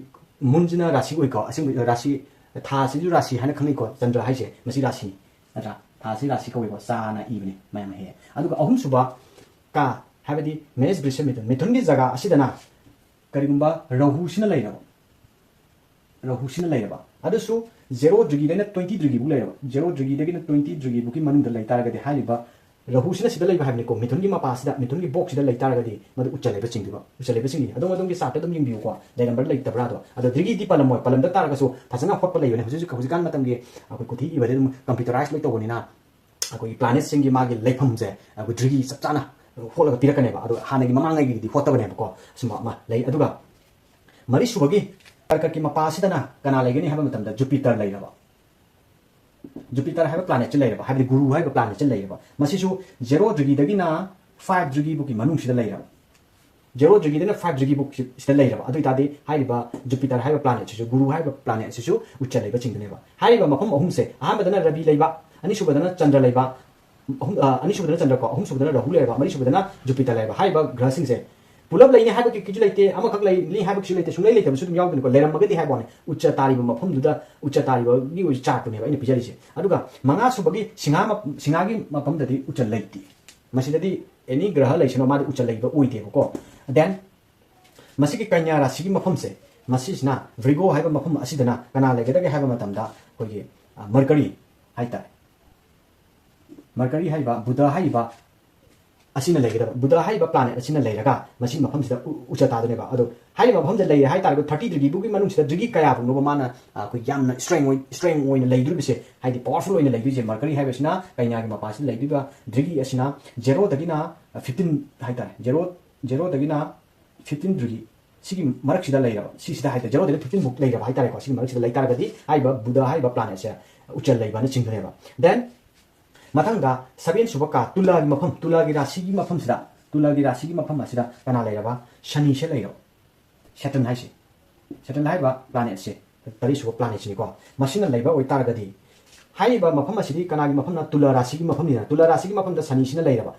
ꯃꯨꯟꯁꯤꯅ ꯔꯥꯁꯤ ꯑꯣꯏꯀꯣ, ꯑꯁꯦꯡꯕ ꯔꯥꯁꯤ, ꯊꯥ ꯑꯁꯤꯁꯨ ꯔꯥꯁꯤ ꯍꯥꯏꯅ ꯈꯪꯅꯩꯀꯣ, ꯆꯟꯗ꯭ꯔ ꯍꯥꯏꯁꯦ ꯃꯁꯤ ꯔꯥꯁꯤꯅꯤ, ꯅꯠꯇ꯭ꯔꯥ? ꯊꯥ ꯑꯁꯤ ꯔꯥꯁꯤ ꯀꯧꯏꯀꯣ, ꯆꯥꯅ ꯏꯕꯅꯤ ꯃꯌꯥꯝ ꯍꯦꯛ ꯍꯦꯛ꯫ ꯑꯗꯨꯒ ꯑꯍꯨꯝꯁꯨꯕ ꯀꯥ ꯍꯥꯏꯕꯗꯤ ꯃꯦꯁ ꯕ꯭ꯔꯤꯁ ꯃꯤꯊꯨꯟ, ꯃꯤꯊꯨꯟꯒꯤ ꯖꯒꯥ ꯑꯁꯤꯗꯅ ꯀꯔꯤꯒꯨꯝꯕ ꯔꯥꯍꯨꯁꯤꯅ ꯂꯩꯔꯕ, ꯔꯥꯍꯨꯁꯤꯅ ꯂꯩꯔꯕ, ꯑꯗꯨꯁꯨ ꯖꯦꯔꯣ ꯗ꯭ꯔꯤꯒꯤꯗꯩꯅ ꯇ꯭ꯋꯦꯟꯇꯤ ꯗ꯭ꯔꯤꯒꯤꯕꯨ ꯂꯩꯔꯕ, ꯖꯦꯔꯣ ꯗ꯭ꯔꯤꯒꯤꯗꯒꯤꯅ ꯇ꯭ꯋꯦꯟꯇꯤ ꯗ꯭ꯔꯤꯒꯤꯕꯨꯒꯤ ꯃꯅꯨꯡꯗ ꯂꯩ ꯇꯥꯔꯒꯗꯤ ꯍꯥꯏꯔꯤꯕ ꯔꯥꯍꯨꯁꯤꯅ ꯁꯤꯗ ꯂꯩꯕ ꯍꯥꯏꯕꯅꯤꯀꯣ, ꯃꯤꯊꯨꯟꯒꯤ ꯃꯄꯥꯁꯤꯗ, ꯃꯤꯊꯨꯟꯒꯤ ꯕꯣꯛꯁꯤꯗ ꯂꯩ ꯇꯥꯔꯒꯗꯤ ꯃꯗꯨ ꯎꯆ ꯂꯩꯕ ꯆꯤꯡꯗꯣꯏꯕ, ꯎꯆ ꯂꯩꯕ ꯆꯤꯡꯉꯤ꯫ ꯑꯗꯣꯝ ꯑꯗꯣꯝꯒꯤ ꯆꯥꯔꯠꯇ ꯑꯗꯨꯝ ꯌꯦꯡꯕꯤꯌꯨꯀꯣ, ꯂꯩꯔꯝꯕ꯭ꯔꯥ ꯂꯩꯇꯕ꯭ꯔꯥꯗꯣ꯫ ꯑꯗꯣ ꯗ꯭ꯔꯤꯒꯤꯗꯤ ꯄꯜꯂꯝꯃꯣꯏ, ꯄꯜꯂꯝꯗ ꯇꯥꯔꯒꯁꯨ ꯐꯖꯅ ꯍꯣꯠꯄ ꯂꯩꯕꯅꯦ꯫ ꯍꯧꯖꯤꯛ ꯍꯧꯖꯤꯛ ꯍꯧꯖꯤꯛꯀꯥꯟ ꯃꯇꯝꯒꯤ ꯑꯩꯈꯣꯏ ꯀꯨꯊꯤ ꯏꯕꯗꯤ ꯑꯗꯨꯝ ꯀꯝꯄ꯭ꯌꯨꯇꯔꯥꯏꯁ ꯂꯣꯏ ꯇꯧꯕꯅꯤꯅ ꯑꯩꯈꯣꯏꯒꯤ ꯄ꯭ꯂꯥꯅꯦꯠꯁꯤꯡꯒꯤ ꯃꯥꯒꯤ ꯂꯩꯐꯝꯁꯦ ꯑꯩꯈꯣꯏ ꯗ꯭ꯔꯤꯒꯤ ꯆꯞ ꯆꯥꯅ ꯍꯣꯠꯂꯒ ꯄꯤꯔꯛꯀꯅꯦꯕ꯫ ꯑꯗꯣ ꯍꯥꯟꯅꯒꯤ ꯃꯃꯥꯡꯉꯩꯒꯤꯗꯤ ꯍꯣꯠꯇꯕꯅꯦꯕꯀꯣ꯫ ꯁꯨꯝꯕ ꯑꯃ ꯂꯩ꯫ ꯑꯗꯨꯒ ꯃꯔꯤꯁꯨꯕꯒꯤ ꯀꯔꯀꯠꯀꯤ ꯃꯄꯥꯁꯤꯗꯅ ꯀꯅꯥ ꯂꯩꯒꯅꯤ ꯍꯥꯏꯕ ꯃꯇꯝꯗ ꯖꯨꯄꯤꯇꯔ ꯂꯩꯔꯕ꯫ ꯖꯨꯄꯤꯇꯔ ꯍꯥꯏꯕ ꯄ꯭ꯂꯥꯅꯦꯠꯁꯤ ꯂꯩꯔꯕ, ꯍꯥꯏꯕꯗꯤ ꯒꯨꯔꯨ ꯍꯥꯏꯕ ꯄ꯭ꯂꯥꯅꯦꯠꯁꯤ ꯂꯩꯔꯕ꯫ ꯃꯁꯤꯁꯨ ꯖꯦꯔꯣ ꯗ꯭ꯔꯤꯒꯤꯗꯒꯤꯅ ꯐꯥꯏꯚ ꯗ꯭ꯔꯤꯒꯤꯕꯨꯛꯀꯤ ꯃꯅꯨꯡꯁꯤꯗ ꯂꯩꯔꯕ꯫ ꯖꯦꯔꯣ ꯗ꯭ꯔꯤꯒꯤꯗꯅ ꯐꯥꯏꯚ ꯗ꯭ꯔꯤꯒꯤꯕꯨꯛ ꯁꯤꯗ ꯂꯩꯔꯕ꯫ ꯑꯗꯨ ꯑꯣꯏꯇꯥꯔꯗꯤ ꯍꯥꯏꯔꯤꯕ ꯖꯨꯄꯤꯇꯔ ꯍꯥꯏꯕ ꯄ꯭ꯂꯥꯅꯦꯠꯁꯤꯁꯨ, ꯒꯨꯔꯨ ꯍꯥꯏꯕ ꯄ꯭ꯂꯥꯅꯦꯠꯁꯤꯁꯨ ꯎꯆ ꯂꯩꯕ ꯆꯤꯡꯗꯣꯏꯅꯦꯕ꯫ ꯍꯥꯏꯔꯤꯕ ꯃꯐꯝ ꯑꯍꯨꯝꯁꯦ, ꯑꯍꯥꯟꯕꯗꯅ ꯔꯕꯤ ꯂꯩꯕ, ꯑꯅꯤꯁꯨꯕꯗꯅ ꯆꯟꯗ꯭ꯔ ꯂꯩꯕ, ꯑꯍꯨꯝ, ꯑ, ꯑꯅꯤꯁꯨꯕꯗꯅ ꯆꯟꯗ꯭ꯔ ꯀꯣ, ꯑꯍꯨꯝꯁꯨꯕꯗꯅ ꯔꯥꯍꯨ ꯂꯩꯔꯕ, ꯃꯔꯤꯁꯨꯕꯗꯅ ꯖꯨꯄꯤꯇꯔ ꯂꯩꯔꯕ꯫ ꯍꯥꯏꯔꯤꯕ ꯒ꯭ꯔꯍꯁꯤꯡꯁꯦ ꯄꯨꯂꯞ ꯂꯩꯅꯤ ꯍꯥꯏꯕ ꯀꯩꯁꯨ ꯂꯩꯇꯦ, ꯑꯃꯈꯛ ꯂꯩꯅꯤ ꯍꯥꯏꯕ ꯀꯩꯁꯨ ꯂꯩꯇꯦ, ꯁꯨꯡꯂꯩ ꯂꯩꯇꯕꯁꯨ ꯑꯗꯨꯝ ꯌꯥꯎꯗꯣꯏꯅꯤꯀꯣ꯫ ꯂꯩꯔꯝꯃꯒꯗꯤ ꯍꯥꯏꯕ ꯋꯥꯅꯤ, ꯎꯆ ꯇꯥꯔꯤꯕ ꯃꯐꯝꯗꯨꯗ, ꯎꯆ ꯇꯥꯔꯤꯕꯒꯤ ꯑꯣꯏꯕ ꯆꯥꯔꯠꯇꯨꯅꯦꯕ ꯑꯩꯅ ꯄꯤꯖꯔꯤꯁꯦ꯫ ꯑꯗꯨꯒ ꯃꯉꯥꯁꯨꯕꯒꯤ ꯁꯤꯡꯍꯥ ꯃꯞ-, ꯁꯤꯡꯍꯥꯒꯤ ꯃꯐꯝꯗꯗꯤ ꯎꯆ ꯂꯩꯇꯦ꯫ ꯃꯁꯤꯗꯗꯤ ꯑꯦꯅꯤ ꯒ꯭ꯔꯍ ꯂꯩꯁꯅꯨ, ꯃꯥꯗꯤ ꯎꯆ ꯂꯩꯕ ꯑꯣꯏꯗꯦꯕꯀꯣ꯫ Then ꯃꯁꯤꯒꯤ ꯀꯩꯅ꯭ꯌꯥ ꯔꯥꯁꯤꯒꯤ ꯃꯐꯝꯁꯦ, ꯃꯁꯤꯁꯤꯅ ꯚ꯭ꯔꯤꯒꯣ ꯍꯥꯏꯕ ꯃꯐꯝ ꯑꯁꯤꯗꯅ ꯀꯅꯥ ꯂꯩꯒꯗꯒꯦ ꯍꯥꯏꯕ ꯃꯇꯝꯗ ꯑꯩꯈꯣꯏꯒꯤ, ꯑ, ꯃꯔꯀꯔꯤ ꯍꯥꯏꯇꯥꯔꯦ꯫ ꯃꯔꯀꯔꯤ ꯍꯥꯏꯔꯤꯕ, ꯕꯨꯙ ꯍꯥꯏꯔꯤꯕ ꯑꯁꯤꯅ ꯂꯩꯒꯗꯕ, ꯕꯨꯙ ꯍꯥꯏꯔꯤꯕ ꯄ꯭ꯂꯥꯅꯦꯠ ꯑꯁꯤꯅ ꯂꯩꯔꯒ ꯃꯁꯤꯒꯤ ꯃꯐꯝꯁꯤꯗ ꯎ-, ꯎꯆ ꯇꯥꯗꯣꯏꯅꯦꯕ꯫ ꯑꯗꯣ ꯍꯥꯏꯔꯤꯕ ꯃꯐꯝꯁꯤꯗ ꯂꯩꯔꯦ ꯍꯥꯏꯇꯥꯔꯒꯗꯤ ꯊꯥꯔꯇꯤ ꯗꯤꯒ꯭ꯔꯤꯕꯨꯒꯤ ꯃꯅꯨꯡꯁꯤꯗ ꯗꯤꯒ꯭ꯔꯤ ꯀꯌꯥꯐꯥꯎꯅꯣꯕ ꯃꯥꯅ, ꯑ, ꯑꯩꯈꯣꯏ ꯌꯥꯝꯅ ꯏꯁꯇ꯭ꯔꯦꯡ ꯑꯣꯏ-, ꯏꯁꯇ꯭ꯔꯦꯡ ꯑꯣꯏꯅ ꯂꯩꯗꯣꯔꯤꯕꯁꯦ, ꯍꯥꯏꯗꯤ ꯄꯋꯥꯔꯐꯨꯜ ꯑꯣꯏꯅ ꯂꯩꯗꯣꯏꯁꯦ? ꯃꯔꯀꯔꯤ ꯍꯥꯏꯕꯁꯤꯅ ꯀꯩꯅ꯭ꯌꯥꯒꯤ ꯃꯄꯥꯁꯤꯗ ꯂꯩꯗꯣꯏꯕ ꯗꯤꯒ꯭ꯔꯤ ꯑꯁꯤꯅ ꯖꯦꯔꯣꯗꯒꯤꯅ ꯐꯤꯐꯇꯤꯟ ꯍꯥꯏꯇꯥꯔꯦ, ꯖꯦꯔꯣ, ꯖꯦꯔꯣꯗꯒꯤꯅ ꯐꯤꯐꯇꯤꯟ ꯗꯤꯒ꯭ꯔꯤ ꯁꯤꯒꯤ ꯃꯔꯛꯁꯤꯗ ꯂꯩꯔꯕ, ꯁꯤꯁꯤꯗ ꯍꯥꯏꯇꯥꯔꯦ, ꯖꯦꯔꯣꯗꯒꯤ ꯐꯤꯐꯇꯤꯟ ꯕꯨꯛ ꯂꯩꯔꯕ ꯍꯥꯏꯇꯥꯔꯦꯀꯣ꯫ ꯁꯤꯒꯤ ꯃꯔꯛꯁꯤꯗ ꯂꯩ ꯇꯥꯔꯒꯗꯤ ꯍꯥꯏꯔꯤꯕ ꯕꯨꯙ ꯍꯥꯏꯔꯤꯕ ꯄ꯭ꯂꯥꯅꯦꯠꯁꯦ ꯎꯆ ꯂꯩꯕꯅ ꯆꯤꯡꯗꯣꯏꯅꯦꯕ꯫ Then ꯃꯊꯪꯗ ꯁꯚꯦꯟ ꯁꯨꯕ ꯀꯥ ꯇꯨꯂꯥꯒꯤ ꯃꯐꯝ, ꯇꯨꯂꯥꯒꯤ ꯔꯥꯁꯤꯒꯤ ꯃꯐꯝꯁꯤꯗ, ꯇꯨꯂꯥꯒꯤ ꯔꯥꯁꯤꯒꯤ ꯃꯐꯝ ꯑꯁꯤꯗ ꯀꯅꯥ ꯂꯩꯔꯕ? ꯁꯅꯤꯁꯦ ꯂꯩꯔꯕ꯫ ꯁꯦꯇꯔꯟ ꯍꯥꯏꯁꯦ, ꯁꯦꯇꯔꯟ ꯍꯥꯏꯔꯤꯕ ꯄ꯭ꯂꯥꯅꯦꯠꯁꯦ, ꯇꯔꯦꯠ ꯁꯨꯕ ꯄ꯭ꯂꯥꯅꯦꯠꯁꯤꯅꯤꯀꯣ꯫ ꯃꯁꯤꯅ ꯂꯩꯕ ꯑꯣꯏꯇꯥꯔꯒꯗꯤ ꯍꯥꯏꯔꯤꯕ ꯃꯐꯝ ꯑꯁꯤꯗꯤ ꯀꯅꯥꯒꯤ ꯃꯐꯝꯅ? ꯇꯨꯂꯥ ꯔꯥꯁꯤꯒꯤ ꯃꯐꯝꯅꯤꯅ, ꯇꯨꯂꯥ ꯔꯥꯁꯤꯒꯤ ꯃꯐꯝꯗ ꯁꯅꯤꯁꯤꯅ ꯂꯩꯔꯕ꯫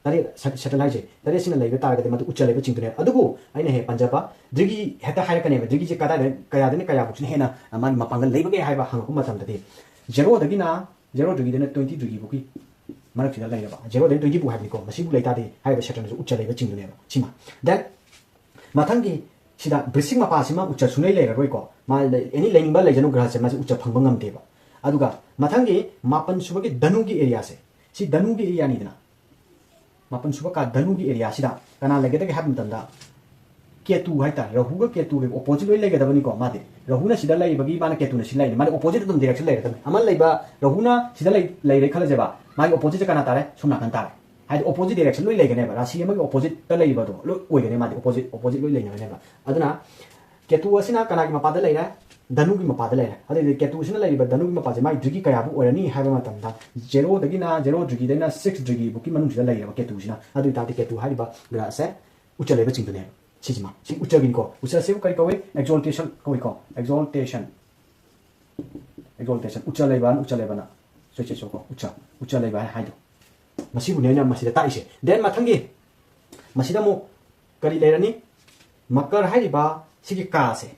ꯇꯔꯦꯠ, ꯁꯦ-, ꯁꯦꯇꯔꯟ ꯍꯥꯏꯁꯦ ꯇꯔꯦꯠꯁꯤꯅ ꯂꯩꯕ ꯇꯥꯔꯒꯗꯤ ꯃꯗꯨ ꯎꯆ ꯂꯩꯕ ꯆꯤꯡꯗꯣꯏꯅꯦ꯫ ꯑꯗꯨꯕꯨ ꯑꯩꯅ ꯍꯦꯛ ꯄꯟꯖꯕ ꯗꯤꯒ꯭ꯔꯤ ꯍꯦꯛꯇ ꯍꯥꯏꯔꯛꯀꯅꯦꯕ, ꯗꯤꯒ꯭ꯔꯤꯁꯦ ꯀꯗꯥꯏꯗ, ꯀꯌꯥꯗꯅ ꯀꯌꯥꯐꯧꯁꯤꯅ ꯍꯦꯟꯅ ꯃꯥꯒꯤ ꯃꯄꯥꯡꯒꯜ ꯂꯩꯕꯒꯦ ꯍꯥꯏꯕ ꯍꯪꯉꯛꯄ ꯃꯇꯝꯗꯗꯤ ꯖꯦꯔꯣꯗꯒꯤꯅ, ꯖꯦꯔꯣ ꯗꯤꯒ꯭ꯔꯤꯗꯅ ꯇ꯭ꯋꯦꯟꯇꯤ ꯗꯤꯒ꯭ꯔꯤ ꯐꯥꯎꯒꯤ ꯃꯔꯛꯁꯤꯗ ꯂꯩꯔꯕ, ꯖꯦꯔꯣꯗꯒꯤ ꯇ꯭ꯋꯦꯟꯇꯤ ꯐꯥꯎ ꯍꯥꯏꯕꯅꯤꯀꯣ꯫ ꯃꯁꯤꯕꯨ ꯂꯩꯇꯥꯔꯗꯤ ꯍꯥꯏꯔꯤꯕ ꯁꯦꯇꯔꯟꯁꯨ ꯎꯆ ꯂꯩꯕ ꯆꯤꯡꯗꯣꯏꯅꯦꯕ꯫ ꯁꯤꯃ꯫ Then ꯃꯊꯪꯒꯤ ꯁꯤꯗ ꯕ꯭ꯔꯤꯁꯤꯛ ꯃꯄꯥꯁꯤꯃ ꯎꯆ ꯁꯨꯡꯂꯩ ꯂꯩꯔꯔꯣꯏꯀꯣ꯫ ꯃꯥ ꯂꯩ-, ꯑꯦꯅꯤ ꯂꯩꯅꯤꯡꯕ ꯂꯩꯖꯅꯨ, ꯒ꯭ꯔꯍꯁꯦ ꯃꯥꯁꯦ ꯎꯆ ꯐꯪꯕ ꯉꯝꯗꯦꯕ꯫ ꯑꯗꯨꯒ ꯃꯊꯪꯒꯤ ꯃꯥꯄꯟ ꯁꯨꯕꯒꯤ ꯙꯅꯨꯒꯤ ꯑꯦꯔꯤꯌꯥꯁꯦ, ꯁꯤ ꯙꯅꯨꯒꯤ ꯑꯦꯔꯤꯌꯥꯅꯤꯗꯅ, ꯃꯥꯄꯟ ꯁꯨꯕ ꯀꯥ ꯙꯅꯨꯒꯤ ꯑꯦꯔꯤꯌꯥꯁꯤꯗ ꯀꯅꯥ ꯂꯩꯒꯗꯒꯦ ꯍꯥꯏꯕ ꯃꯇꯝꯗ ꯀꯦꯇꯨ ꯍꯥꯏꯇꯥꯔꯦ, ꯔꯥꯍꯨꯒ ꯀꯦꯇꯨꯒ ꯑꯣꯄꯣꯖꯤꯠ ꯂꯣꯏ ꯂꯩꯒꯗꯕꯅꯤꯀꯣ꯫ ꯃꯥꯗꯤ ꯔꯥꯍꯨꯅ ꯁꯤꯗ ꯂꯩꯕꯒꯤ ꯃꯥꯅ ꯀꯦꯇꯨꯅ ꯁꯤ ꯂꯩꯔꯦ, ꯃꯥꯗꯤ ꯑꯣꯄꯣꯖꯤꯠ ꯑꯗꯨꯝ ꯗꯥꯏꯔꯦꯛꯁꯟ ꯂꯩꯔꯗꯕꯅꯤ꯫ ꯑꯃ ꯂꯩꯕ ꯔꯥꯍꯨꯅ ꯁꯤꯗ ꯂꯩ ꯂꯩꯔꯦ ꯈꯜꯂꯁꯦꯕ, ꯃꯥꯒꯤ ꯑꯣꯄꯣꯖꯤꯠꯁꯦ ꯀꯅꯥ ꯇꯥꯔꯦ? ꯁꯣꯝ ꯅꯥꯀꯟ ꯇꯥꯔꯦ꯫ ꯍꯥꯏꯗꯤ ꯑꯣꯄꯣꯖꯤꯠ ꯗꯥꯏꯔꯦꯛꯁꯟ ꯂꯣꯏ ꯂꯩꯒꯅꯦꯕ, ꯔꯥꯁꯤ ꯑꯃꯒꯤ ꯑꯣꯄꯣꯖꯤꯠꯇ ꯂꯩꯔꯤꯕꯗꯣ ꯂꯣꯏ ꯑꯣꯏꯒꯅꯦ, ꯃꯥꯗꯤ ꯑꯣꯄꯣꯖꯤꯠ ꯑꯣꯄꯣꯖꯤꯠ ꯂꯣꯏ ꯂꯩꯅꯒꯅꯦꯕ꯫ ꯑꯗꯨꯅ ꯀꯦꯇꯨ ꯑꯁꯤꯅ ꯀꯅꯥꯒꯤ ꯃꯄꯥꯗ ꯂꯩꯔꯦ? ꯙꯅꯨꯒꯤ ꯃꯄꯥꯗ ꯂꯩꯔꯦ꯫ ꯑꯗꯨꯗꯤ ꯀꯦꯇꯨꯁꯤꯅ ꯂꯩꯔꯤꯕ ꯙꯅꯨꯒꯤ ꯃꯄꯥꯁꯦ ꯃꯥꯒꯤ ꯗ꯭ꯔꯤꯒꯤ ꯀꯌꯥꯕꯨ ꯑꯣꯏꯔꯅꯤ ꯍꯥꯏꯕ ꯃꯇꯝꯗ, ꯖꯦꯔꯣꯗꯒꯤꯅ ꯖꯦꯔꯣ ꯗ꯭ꯔꯤꯒꯤꯗꯩꯅ ꯁꯤꯛꯁ ꯗ꯭ꯔꯤꯒꯤꯕꯨꯛꯀꯤ ꯃꯅꯨꯡꯁꯤꯗ ꯂꯩꯔꯦꯕ ꯀꯦꯇꯨꯁꯤꯅ꯫ ꯑꯗꯨ ꯑꯣꯏꯇꯥꯔꯗꯤ ꯀꯦꯇꯨ ꯍꯥꯏꯔꯤꯕ ꯒ꯭ꯔꯍꯁꯦ ꯎꯆ ꯂꯩꯕ ꯆꯤꯡꯗꯣꯏꯅꯦꯕ꯫ ꯁꯤꯁꯤꯃ ꯁꯤ ꯎꯆꯒꯤꯅꯤꯀꯣ꯫ ꯎꯆꯁꯤꯕꯨ ꯀꯔꯤ ꯀꯧꯏ? ꯑꯦꯛꯖꯣꯜꯇꯦꯁꯟ ꯀꯧꯏꯀꯣ꯫ ꯑꯦꯛꯖꯣꯜꯇꯦꯁꯟ ꯑꯦꯛꯖꯣꯜꯇꯦꯁꯟ ꯎꯆ ꯂꯩꯕꯅ ꯎꯆ ꯂꯩꯕꯅ ꯁꯣꯏꯆꯦꯁꯣꯀꯣ ꯎꯆ ꯎꯆ ꯂꯩꯕ ꯍꯥꯏ ꯍꯥꯏꯗꯣ꯫ ꯃꯁꯤꯕꯨꯅꯦ ꯑꯩꯅ ꯃꯁꯤꯗ ꯇꯥꯛꯏꯁꯦ꯫ ꯗꯦꯟ ꯃꯊꯪꯒꯤ ꯃꯁꯤꯗ ꯑꯃꯨꯛ ꯀꯔꯤ ꯂꯩꯔꯅꯤ? ꯃꯀꯔ ꯍꯥꯏꯔꯤꯕ ꯁꯤꯒꯤ ꯀꯥꯁꯦ,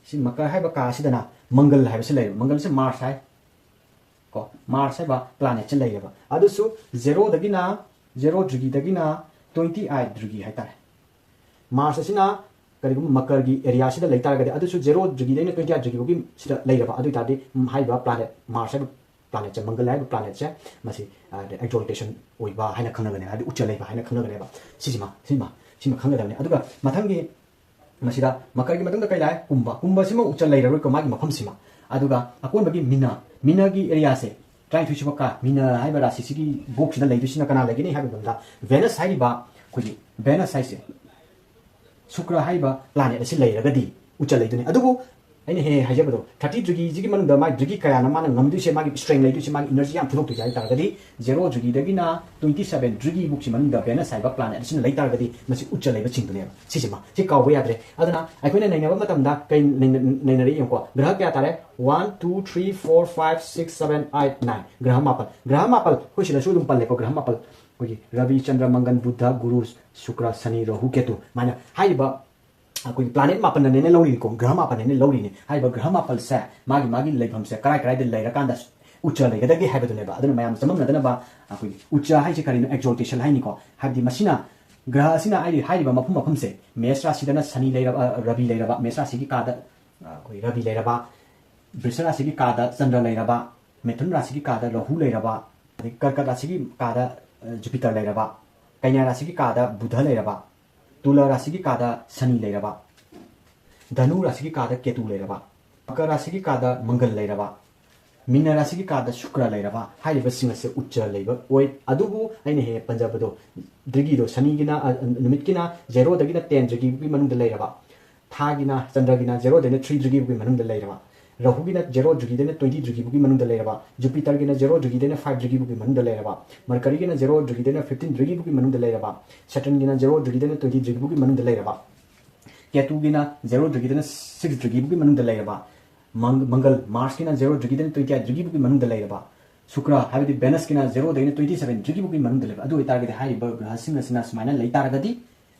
ꯁꯤ ꯃꯀꯔ ꯍꯥꯏꯕ ꯀꯥ ꯑꯁꯤꯗꯅ ꯃꯪꯒꯜ ꯍꯥꯏꯕꯁꯤ ꯂꯩꯔꯦ꯫ ꯃꯪꯒꯜꯁꯦ ꯃꯥꯔꯁ ꯍꯥꯏ ꯀꯣ, ꯃꯥꯔꯁ ꯍꯥꯏꯕ ꯄ꯭ꯂꯥꯅꯦꯠꯁꯦ ꯂꯩꯔꯦꯕ꯫ ꯑꯗꯨꯁꯨ ꯖꯦꯔꯣꯗꯒꯤꯅ ꯖꯦꯔꯣ ꯗ꯭ꯔꯤꯒꯤꯗꯒꯤꯅ ꯇ꯭ꯋꯦꯟꯇꯤ ꯑꯥꯏꯠ ꯗ꯭ꯔꯤꯒꯤ ꯍꯥꯏꯇꯥꯔꯦ꯫ ꯃꯥꯔꯁ ꯑꯁꯤꯅ ꯀꯔꯤꯒꯨꯝꯕ ꯃꯀꯔꯒꯤ ꯑꯦꯔꯤꯌꯥꯁꯤꯗ ꯂꯩ ꯇꯥꯔꯒꯗꯤ, ꯑꯗꯨꯁꯨ ꯖꯦꯔꯣ ꯗ꯭ꯔꯤꯒꯤꯗꯩꯅ ꯇ꯭ꯋꯦꯟꯇꯤ ꯑꯥꯏꯠ ꯗ꯭ꯔꯤꯒꯤꯐꯥꯎꯒꯤ ꯁꯤꯗ ꯂꯩꯔꯕ ꯑꯗꯨ ꯑꯣꯏꯇꯥꯔꯗꯤ, ꯎꯝ, ꯍꯥꯏꯔꯤꯕ ꯄ꯭ꯂꯥꯅꯦꯠ ꯃꯥꯔꯁ ꯍꯥꯏꯕ ꯄ꯭ꯂꯥꯅꯦꯠꯁꯦ, ꯃꯪꯒꯜ ꯍꯥꯏꯕ ꯄ꯭ꯂꯥꯅꯦꯠꯁꯦ, ꯃꯁꯤ ꯑꯦꯛꯖꯣꯜꯇꯦꯁꯟ ꯑꯣꯏꯕ ꯍꯥꯏꯅ ꯈꯪꯅꯒꯅꯤ, ꯍꯥꯏꯗꯤ ꯎꯆ ꯂꯩꯕ ꯍꯥꯏꯅ ꯈꯪꯅꯒꯅꯦꯕ꯫ ꯁꯤꯁꯤꯃ ꯁꯤꯃ ꯁꯤꯃ ꯈꯪꯒꯗꯕꯅꯤ꯫ ꯑꯗꯨꯒ ꯃꯊꯪꯒꯤ ꯃꯁꯤꯗ ꯃꯀꯔꯒꯤ ꯃꯇꯨꯡꯗ ꯀꯩ ꯂꯥꯛꯑꯦ? ꯀꯨꯝꯕ꯫ ꯀꯨꯝꯕꯁꯤꯃ ꯎꯆ ꯂꯩꯔꯔꯣꯏꯀꯣ, ꯃꯥꯒꯤ ꯃꯐꯝꯁꯤꯃ꯫ ꯑꯗꯨꯒ ꯑꯀꯣꯟꯕꯒꯤ ꯃꯤꯅ, ꯃꯤꯅꯒꯤ ꯑꯦꯔꯤꯌꯥꯁꯦ, ꯇꯔꯥꯅꯤꯊꯣꯏ ꯁꯨꯕ ꯀꯥ, ꯃꯤꯅ ꯍꯥꯏꯕ ꯔꯥꯁꯤꯁꯤꯒꯤ ꯕꯣꯛꯁꯤꯗ ꯂꯩꯗꯣꯏꯁꯤꯅ ꯀꯅꯥ ꯂꯩꯒꯅꯤ ꯍꯥꯏꯕ ꯃꯇꯝꯗ, ꯚꯦꯅꯁ ꯍꯥꯏꯔꯤꯕ, ꯑꯩꯈꯣꯏꯒꯤ ꯚꯦꯅꯁ ꯍꯥꯏꯁꯦ, ꯁꯨꯀ꯭ꯔ ꯍꯥꯏꯔꯤꯕ ꯄ꯭ꯂꯥꯅꯦꯠ ꯑꯁꯤ ꯂꯩꯔꯒꯗꯤ ꯎꯆ ꯂꯩꯗꯣꯏꯅꯤ꯫ ꯑꯗꯨꯕꯨ ꯑꯩꯅ ꯍꯦꯛ ꯍꯦꯛ ꯍꯥꯏꯖꯕꯗꯣ, ꯊꯥꯔꯇꯤ ꯗ꯭ꯔꯤꯒꯤꯁꯤꯒꯤ ꯃꯅꯨꯡꯗ ꯃꯥꯒꯤ ꯗ꯭ꯔꯤꯒꯤ ꯀꯌꯥꯅ ꯃꯥꯅ ꯉꯝꯗꯣꯏꯁꯦ, ꯃꯥꯒꯤ ꯁ꯭ꯇ꯭ꯔꯦꯡ ꯂꯩꯗꯣꯏꯁꯦ, ꯃꯥꯒꯤ ꯏꯅꯔꯖꯤ ꯌꯥꯝ ꯐꯨꯗꯣꯛꯇꯣꯏꯁꯦ ꯍꯥꯏ ꯇꯥꯔꯒꯗꯤ, ꯖꯦꯔꯣ ꯗ꯭ꯔꯤꯒꯤꯗꯒꯤꯅ ꯇ꯭ꯋꯦꯟꯇꯤ ꯁꯕꯦꯟ ꯗ꯭ꯔꯤꯒꯤꯕꯨꯛꯁꯤ ꯃꯅꯨꯡꯗ ꯚꯦꯅꯁ ꯍꯥꯏꯕ ꯄ꯭ꯂꯥꯅꯦꯠ ꯑꯁꯤꯅ ꯂꯩ ꯇꯥꯔꯒꯗꯤ, ꯃꯁꯤ ꯎꯆ ꯂꯩꯕ ꯆꯤꯡꯗꯣꯏꯅꯦꯕ꯫ ꯁꯤꯁꯤꯃ ꯁꯤ ꯀꯥꯎꯕ ꯌꯥꯗ꯭ꯔꯦ꯫ ꯑꯗꯨꯅ ꯑꯩꯈꯣꯏꯅ ꯅꯩꯅꯕ ꯃꯇꯝꯗ ꯀꯩ ꯅꯩꯅ-, ꯅꯩꯅꯔꯤ ꯌꯦꯡꯉꯨꯀꯣ꯫ ꯒ꯭ꯔꯍ ꯀꯌꯥ ꯇꯥꯔꯦ? One, two, three, four, five, six, seven, eight, nine. ꯒ꯭ꯔꯍ ꯃꯥꯄꯜ꯫ ꯒ꯭ꯔꯍ ꯃꯥꯄꯜ, ꯑꯩꯈꯣꯏ ꯁꯤꯗꯁꯨ ꯑꯗꯨꯝ ꯄꯜꯂꯦꯀꯣ, ꯒ꯭ꯔꯍ ꯃꯥꯄꯜ꯫ ꯑꯩꯈꯣꯏꯒꯤ ꯔꯕꯤ, ꯆꯟꯗ꯭ꯔ, ꯃꯪꯒꯟ, ꯕꯨꯙ, ꯒꯨꯔꯨ, ꯁꯨꯀ꯭ꯔ, ꯁꯅꯤ, ꯔꯥꯍꯨ, ꯀꯦꯇꯨ꯫ ꯁꯨꯃꯥꯏꯅ ꯍꯥꯏꯔꯤꯕ ꯑꯩꯈꯣꯏꯒꯤ ꯄ꯭ꯂꯥꯅꯦꯠ ꯃꯥꯄꯟꯅꯅꯦꯅ ꯂꯧꯔꯤꯅꯤꯀꯣ, ꯒ꯭ꯔꯍ ꯃꯥꯄꯟꯅꯦꯅ ꯂꯧꯔꯤꯅꯤ꯫ ꯍꯥꯏꯔꯤꯕ ꯒ꯭ꯔꯍ ꯃꯥꯄꯜꯁꯦ ꯃꯥꯒꯤ ꯃꯥꯒꯤ ꯂꯩꯐꯝꯁꯦ ꯀꯔꯥꯏ ꯀꯔꯥꯏꯗ ꯂꯩꯔꯀꯥꯟꯗ ꯎꯆ ꯂꯩꯒꯗꯒꯦ ꯍꯥꯏꯕꯗꯨꯅꯦꯕ꯫ ꯑꯗꯨꯅ ꯃꯌꯥꯝ ꯆꯃꯝꯅꯗꯅꯕ, ꯑꯩꯈꯣꯏꯒꯤ ꯎꯆ ꯍꯥꯏꯁꯦ ꯀꯔꯤꯅꯣ? ꯑꯦꯛꯖꯣꯜꯇꯦꯁꯟ ꯍꯥꯏꯅꯤꯀꯣ꯫ ꯍꯥꯏꯕꯗꯤ ꯃꯁꯤꯅ ꯒ꯭ꯔꯍ ꯑꯁꯤꯅ ꯍꯥꯏꯔꯤ-, ꯍꯥꯏꯔꯤꯕ ꯃꯐꯝ ꯃꯐꯝꯁꯦ, ꯃꯦꯁ ꯔꯥꯁꯤꯗꯅ ꯁꯅꯤ ꯂꯩꯔꯕ, ꯑ, ꯔꯕꯤ ꯂꯩꯔꯕ, ꯃꯦꯁ ꯔꯥꯁꯤꯒꯤ ꯀꯥꯗ, ꯑ, ꯑꯩꯈꯣꯏ ꯔꯕꯤ ꯂꯩꯔꯕ, ꯕ꯭ꯔꯤꯁ ꯔꯥꯁꯤꯒꯤ ꯀꯥꯗ ꯆꯟꯗ꯭ꯔ ꯂꯩꯔꯕ, ꯃꯤꯊꯨꯟ ꯔꯥꯁꯤꯒꯤ ꯀꯥꯗ ꯔꯥꯍꯨ ꯂꯩꯔꯕ, ꯑꯗꯩ ꯀꯔꯀꯠ ꯔꯥꯁꯤꯒꯤ ꯀꯥꯗ ꯖꯨꯄꯤꯇꯔ ꯂꯩꯔꯕ, ꯀꯩꯅ꯭ꯌꯥ ꯔꯥꯁꯤꯒꯤ ꯀꯥꯗ ꯕꯨꯙ ꯂꯩꯔꯕ, ꯇꯨꯂꯥ ꯔꯥꯁꯤꯒꯤ ꯀꯥꯗ ꯁꯅꯤ ꯂꯩꯔꯕ, ꯙꯅꯨ ꯔꯥꯁꯤꯒꯤ ꯀꯥꯗ ꯀꯦꯇꯨ ꯂꯩꯔꯕ, ꯃꯀꯔ ꯔꯥꯁꯤꯒꯤ ꯀꯥꯗ ꯃꯪꯒꯜ ꯂꯩꯔꯕ, ꯃꯤꯅ ꯔꯥꯁꯤꯒꯤ ꯀꯥꯗ ꯁꯨꯀ꯭ꯔ ꯂꯩꯔꯕ, ꯍꯥꯏꯔꯤꯕꯁꯤꯡ ꯑꯁꯦ ꯎꯠꯆ ꯂꯩꯕ ꯑꯣꯏ꯫ ꯑꯗꯨꯕꯨ ꯑꯩꯅ ꯍꯦꯛ ꯄꯟꯖꯕꯗꯣ, ꯗ꯭ꯔꯤꯒꯤꯗꯣ ꯁꯅꯤꯒꯤꯅ, ꯑ, ꯅꯨꯃꯤꯠꯀꯤꯅ ꯖꯦꯔꯣꯗꯒꯤꯅ ꯇꯦꯟ ꯗ꯭ꯔꯤꯒꯤꯒꯤ ꯃꯅꯨꯡꯗ ꯂꯩꯔꯕ, ꯊꯥꯒꯤꯅ, ꯆꯟꯗ꯭ꯔꯒꯤꯅ ꯖꯦꯔꯣꯗꯩꯅ ꯊ꯭ꯔꯤ ꯗ꯭ꯔꯤꯒꯤꯕꯨꯒꯤ ꯃꯅꯨꯡꯗ ꯂꯩꯔꯕ, ꯔꯥꯍꯨꯒꯤꯅ ꯖꯦꯔꯣ ꯗ꯭ꯔꯤꯒꯤꯗꯩꯅ ꯇ꯭ꯋꯦꯟꯇꯤ ꯗ꯭ꯔꯤꯒꯤꯕꯨꯒꯤ ꯃꯅꯨꯡꯗ ꯂꯩꯔꯕ, ꯖꯨꯄꯤꯇꯔꯒꯤꯅ ꯖꯦꯔꯣ ꯗ꯭ꯔꯤꯒꯤꯗꯩꯅ ꯐꯥꯏꯚ ꯗ꯭ꯔꯤꯒꯤꯕꯨꯒꯤ ꯃꯅꯨꯡꯗ ꯂꯩꯔꯕ, ꯃꯔꯀꯔꯤꯒꯤꯅ ꯖꯦꯔꯣ ꯗ꯭ꯔꯤꯒꯤꯗꯩꯅ ꯐꯤꯐꯇꯤꯟ ꯗ꯭ꯔꯤꯒꯤꯕꯨꯒꯤ ꯃꯅꯨꯡꯗ ꯂꯩꯔꯕ, ꯁꯦꯇꯔꯟꯒꯤꯅ ꯖꯦꯔꯣ ꯗ꯭ꯔꯤꯒꯤꯗꯩꯅ ꯇ꯭ꯋꯦꯟꯇꯤ ꯗ꯭ꯔꯤꯒꯤꯕꯨꯒꯤ ꯃꯅꯨꯡꯗ ꯂꯩꯔꯕ, ꯀꯦꯇꯨꯒꯤꯅ ꯖꯦꯔꯣ ꯗ꯭ꯔꯤꯒꯤꯗꯩꯅ ꯁꯤꯛꯁ ꯗ꯭ꯔꯤꯒꯤꯕꯨꯒꯤ ꯃꯅꯨꯡꯗ ꯂꯩꯔꯕ, ꯃꯪ-, ꯃꯪꯒꯜ, ꯃꯥꯔꯁꯀꯤꯅ ꯖꯦꯔꯣ ꯗ꯭ꯔꯤꯒꯤꯗꯩꯅ ꯇ꯭ꯋꯦꯟꯇꯤ ꯑꯩꯠ ꯗ꯭ꯔꯤꯒꯤꯕꯨꯒꯤ ꯃꯅꯨꯡꯗ ꯂꯩꯔꯕ, ꯁꯨꯀ꯭ꯔ ꯍꯥꯏꯕꯗꯤ ꯚꯦꯅꯁꯀꯤꯅ ꯖꯦꯔꯣꯗꯒꯤꯅ ꯇ꯭ꯋꯦꯟꯇꯤ ꯁꯚꯦꯟ ꯗ꯭ꯔꯤꯒꯤꯕꯨꯒꯤ ꯃꯅꯨꯡꯗ ꯂꯩꯕ꯫ ꯑꯗꯨ ꯑꯣꯏꯇꯥꯔꯒꯗꯤ ꯍꯥꯏꯔꯤꯕ ꯒ꯭ꯔꯍꯁꯤꯡ ꯑꯁꯤꯅ ꯁꯨꯃꯥꯏꯅ ꯂꯩ ꯇꯥꯔꯒꯗꯤ,